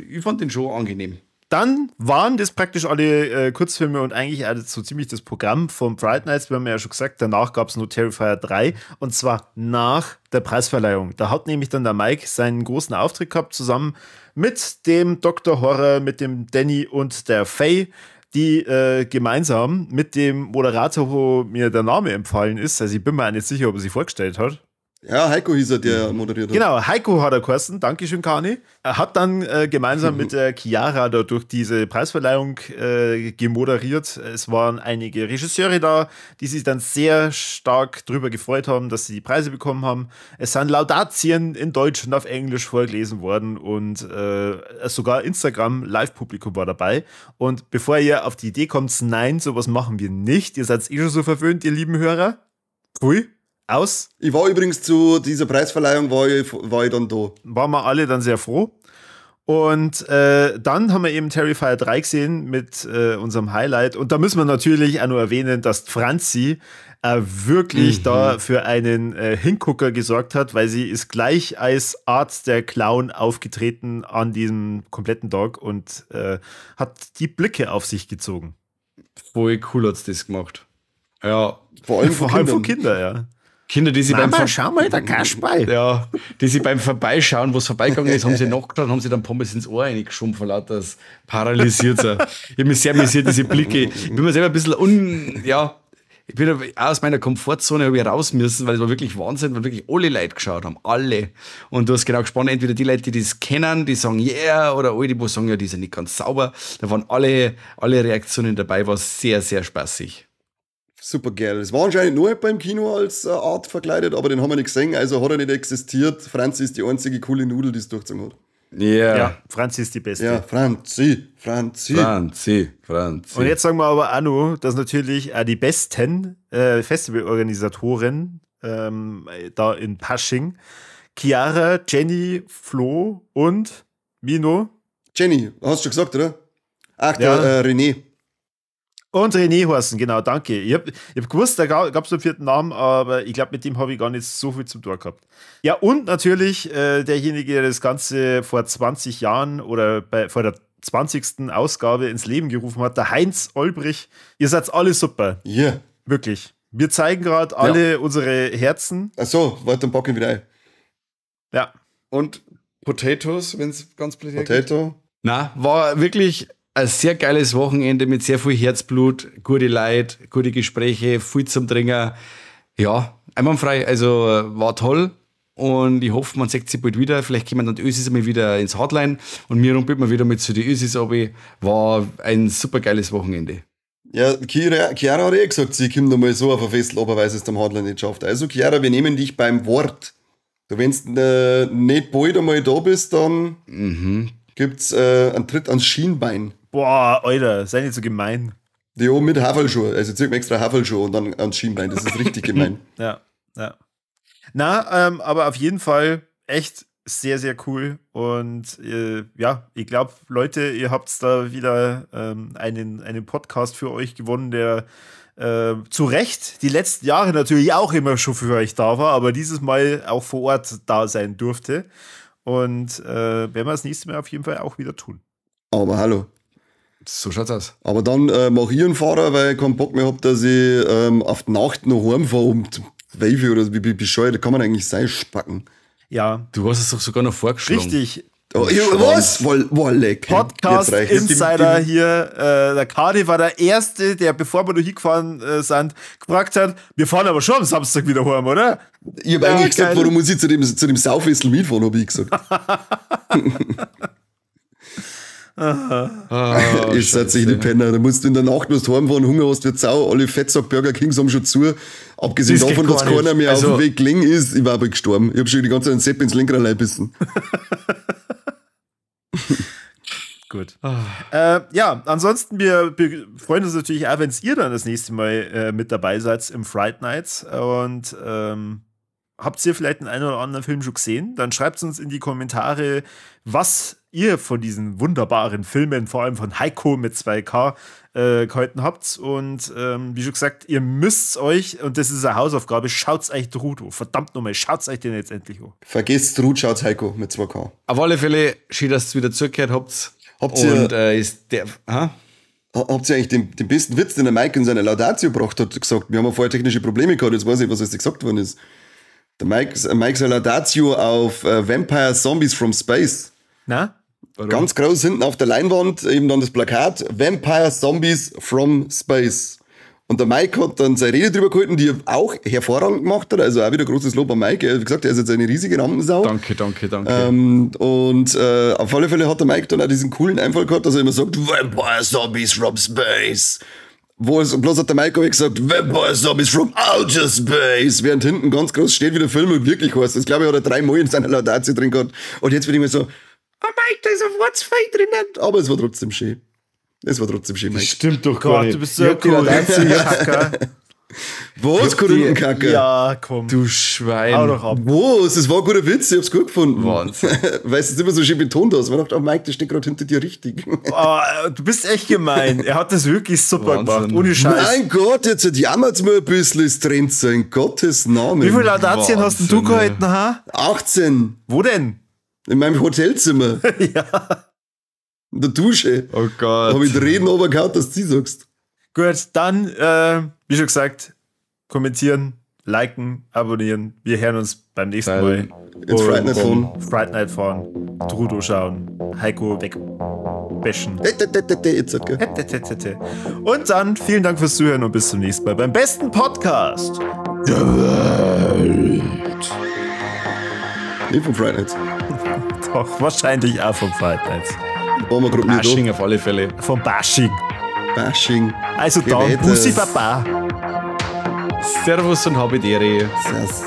ich fand den schon angenehm. Dann waren das praktisch alle Kurzfilme und eigentlich auch so ziemlich das Programm vom Fright Nights. Wir haben ja schon gesagt, danach gab es nur Terrifier 3 und zwar nach der Preisverleihung. Da hat nämlich dann der Mike seinen großen Auftritt gehabt, zusammen mit dem Dr. Horror, mit dem Danny und der Faye, die gemeinsam mit dem Moderator, wo mir der Name empfallen ist, also ich bin mir auch nicht sicher, ob er sich vorgestellt hat. Ja, Heiko hieß er, der moderiert hat. Genau, Heiko hat er geheißen. Dankeschön, Kani. Er hat dann gemeinsam mit der Chiara da durch diese Preisverleihung gemoderiert. Es waren einige Regisseure da, die sich dann sehr stark drüber gefreut haben, dass sie die Preise bekommen haben. Es sind Laudatien in Deutsch und auf Englisch vorgelesen worden und sogar Instagram-Live-Publikum war dabei. Und bevor ihr auf die Idee kommt, nein, sowas machen wir nicht. Ihr seid eh schon so verwöhnt, ihr lieben Hörer. Pfui. Aus. Ich war übrigens zu dieser Preisverleihung, war ich dann da. Waren wir alle dann sehr froh. Und dann haben wir eben Terrifier 3 gesehen mit unserem Highlight. Und da müssen wir natürlich auch nur erwähnen, dass Franzi wirklich da für einen Hingucker gesorgt hat, weil sie ist gleich als Art der Clown aufgetreten an diesem kompletten Tag und hat die Blicke auf sich gezogen. Voll cool hat's das gemacht. Ja. Vor allem von Kindern, ja. Kinder, die sie Mama, beim schau mal, der Kasperl. Ja, die sie beim Vorbeischauen, wo es vorbeigegangen ist, haben sie nachgeschaut und haben sie dann Pommes ins Ohr reingeschoben, vor lauter das paralysiert. Ich habe mich sehr amüsiert, diese Blicke. Ich bin mir selber ein bisschen ich bin aus meiner Komfortzone habe ich raus müssen, weil es war wirklich Wahnsinn, weil wirklich alle Leute geschaut haben, alle. Und du hast genau gespannt, entweder die Leute, die das kennen, die sagen yeah, oder alle, die wo sagen, ja, die sind nicht ganz sauber. Da waren alle Reaktionen dabei, war sehr, sehr spaßig. Super geil. Es war anscheinend nur jemand im Kino als Art verkleidet, aber den haben wir nicht gesehen, also hat er nicht existiert. Franzi ist die einzige coole Nudel, die es durchgezogen hat. Yeah. Ja, Franzi ist die Beste. Ja, Franzi, Franzi. Franzi, Franzi. Und jetzt sagen wir aber auch noch, dass natürlich auch die besten Festivalorganisatoren da in Pasching, Chiara, Jenny, Flo und Mino. Jenny, hast du schon gesagt, oder? Ach, der ja. René. Und René heißen, genau, danke. Ich hab gewusst, da gab es einen vierten Namen, aber ich glaube, mit dem habe ich gar nicht so viel zum Tor gehabt. Ja, und natürlich derjenige, der das Ganze vor 20 Jahren oder vor der 20. Ausgabe ins Leben gerufen hat, der Heinz Olbrich. Ihr seid alle super. Ja. Yeah. Wirklich. Wir zeigen gerade alle unsere Herzen. Ach so, warte, dann packen wir wieder ein. Ja. Und Potatoes, wenn es ganz blöd geht. Potato. Na, war wirklich ein sehr geiles Wochenende mit sehr viel Herzblut, gute Leute, gute Gespräche, viel zum Trinken. Ja, einwandfrei. Also war toll und ich hoffe, man sieht sich bald wieder. Vielleicht kommen dann die Ösis einmal wieder ins Hotline und mir rumpelt man wieder mit zu den Ösis runter. War ein super geiles Wochenende. Ja, Chiara hat eh gesagt, sie kommt einmal so auf ein Festival, aber weil sie es am Hotline nicht schafft. Also Chiara, wir nehmen dich beim Wort. Du, wenn du nicht bald einmal da bist, dann gibt's einen Tritt ans Schienbein. Boah, Alter, sei nicht so gemein. Ja, mit Haferlschuhe. Also zieh mir extra Haferlschuhe und dann ans Schienbein. Das ist richtig gemein. Ja, ja. Na, aber auf jeden Fall echt sehr, sehr cool. Und ja, ich glaube, Leute, ihr habt da wieder einen Podcast für euch gewonnen, der zu Recht die letzten Jahre natürlich auch immer schon für euch da war, aber dieses Mal auch vor Ort da sein durfte. Und werden wir das nächste Mal auf jeden Fall auch wieder tun. Aber hallo. So schaut's aus. Aber dann mach ich einen Fahrer, weil ich keinen Bock mehr hab, dass ich auf die Nacht noch heimfahre um 12 oder so. Wie bescheuert kann man eigentlich sein, Spacken? Ja. Du hast es doch sogar noch vorgeschlagen. Richtig. Oh, was? Wolle. Podcast Insider hier. Der Kadi war der Erste, der, bevor wir noch hingefahren sind, gefragt hat, wir fahren aber schon am Samstag wieder heim, oder? Ich hab eigentlich gesagt, warum muss ich zu dem Saufessel mitfahren, hab ich gesagt. Oh, Ihr seid sich die Penner. Da musst du in der Nacht musst heimfahren, Hunger hast wie Sau, alle Fettsack Burger Kings haben schon zu. Abgesehen Das geht davon, dass gar keiner nicht. mehr Also- auf dem Weg gelegen ist, ich war aber gestorben. Ich hab schon die ganze Zeit einen Sepp ins Lenkrad reingebissen. Gut. Ja, ansonsten, wir freuen uns natürlich auch, wenn ihr dann das nächste Mal mit dabei seid im Fright Nights. Und habt ihr vielleicht den einen oder anderen Film schon gesehen? Dann schreibt uns in die Kommentare, was ihr von diesen wunderbaren Filmen, vor allem von Heiko mit 2K, gehalten habt. Und wie schon gesagt, ihr müsst euch, und das ist eine Hausaufgabe, schaut's euch Trudo. Verdammt nochmal, schaut's euch den jetzt endlich an. Vergesst Ruth, schaut Heiko mit 2K. Auf alle Fälle, schön, dass ihr wieder zugehört habt. Habt ihr- Und ist der. Ha? Habt ihr eigentlich den besten Witz, den der Mike in seiner Laudatio gebracht hat, gesagt? Wir haben ja vorher technische Probleme gehabt, jetzt weiß ich, was jetzt gesagt worden ist. Der Mike seine Laudatio auf Vampire Zombies from Space. Na? Warum? Ganz groß hinten auf der Leinwand, eben dann das Plakat, Vampire Zombies from Space. Und der Mike hat dann seine Rede drüber gehalten, die er auch hervorragend gemacht hat. Also auch wieder großes Lob an Mike. Wie gesagt, er ist jetzt eine riesige Rampensau. Danke, danke, danke. Und auf alle Fälle hat der Mike dann auch diesen coolen Einfall gehabt, dass er immer sagt, Vampire Zombies from Space. Wo es, bloß hat der Mike aber gesagt, Vampire Zombies from Outer Space. Während hinten ganz groß steht, wie der Film und wirklich heißt. Das glaube ich, hat er 3 Mal in seiner Laudatio drin gehabt. Und jetzt bin ich mir so, oh Mike, da ist ein Wortfei drinnen. Aber es war trotzdem schön. Es war trotzdem schön, Mike. Stimmt doch gar Gott, nicht. du bist so Ich hab die cool. Laudatio- Was, Korinthenkacker? Ja, komm. Du Schwein. Hau doch ab. Was? Das war ein guter Witz, ich hab's gut gefunden. Wahnsinn. Weil du es immer so schön betont hast. Man dachte, oh Mike, das steht gerade hinter dir richtig. Oh, du bist echt gemein. Er hat das wirklich super Wahnsinn. gemacht. Ohne Scheiß. Mein Gott, jetzt jammert's mir ein bisschen, es trennt sich, in Gottes Namen. Wie viele Laudatien hast denn du Wahnsinn, gehalten, ha? 18. Wo denn? In meinem Hotelzimmer. Ja. In der Dusche. Oh Gott. Hab ich die Reden runtergehauen, dass du sagst. Gut, dann, wie schon gesagt, kommentieren, liken, abonnieren. Wir hören uns beim nächsten Teilen. Mal. Ins Fright Night fahren. Fright Night fahren. Trudo schauen. Heiko wegbashen. Jetzt, gell? Und dann vielen Dank fürs Zuhören und bis zum nächsten Mal beim besten Podcast der Welt. Nicht vom Fright Nights. Doch, wahrscheinlich auch vom Fright Nights. Waren wir gerade nicht Bashing auf alle Fälle. Vom Bashing. da. Bashing. Also dann, Geräte. Bussi Baba. Servus und habe die Ehre. Sass.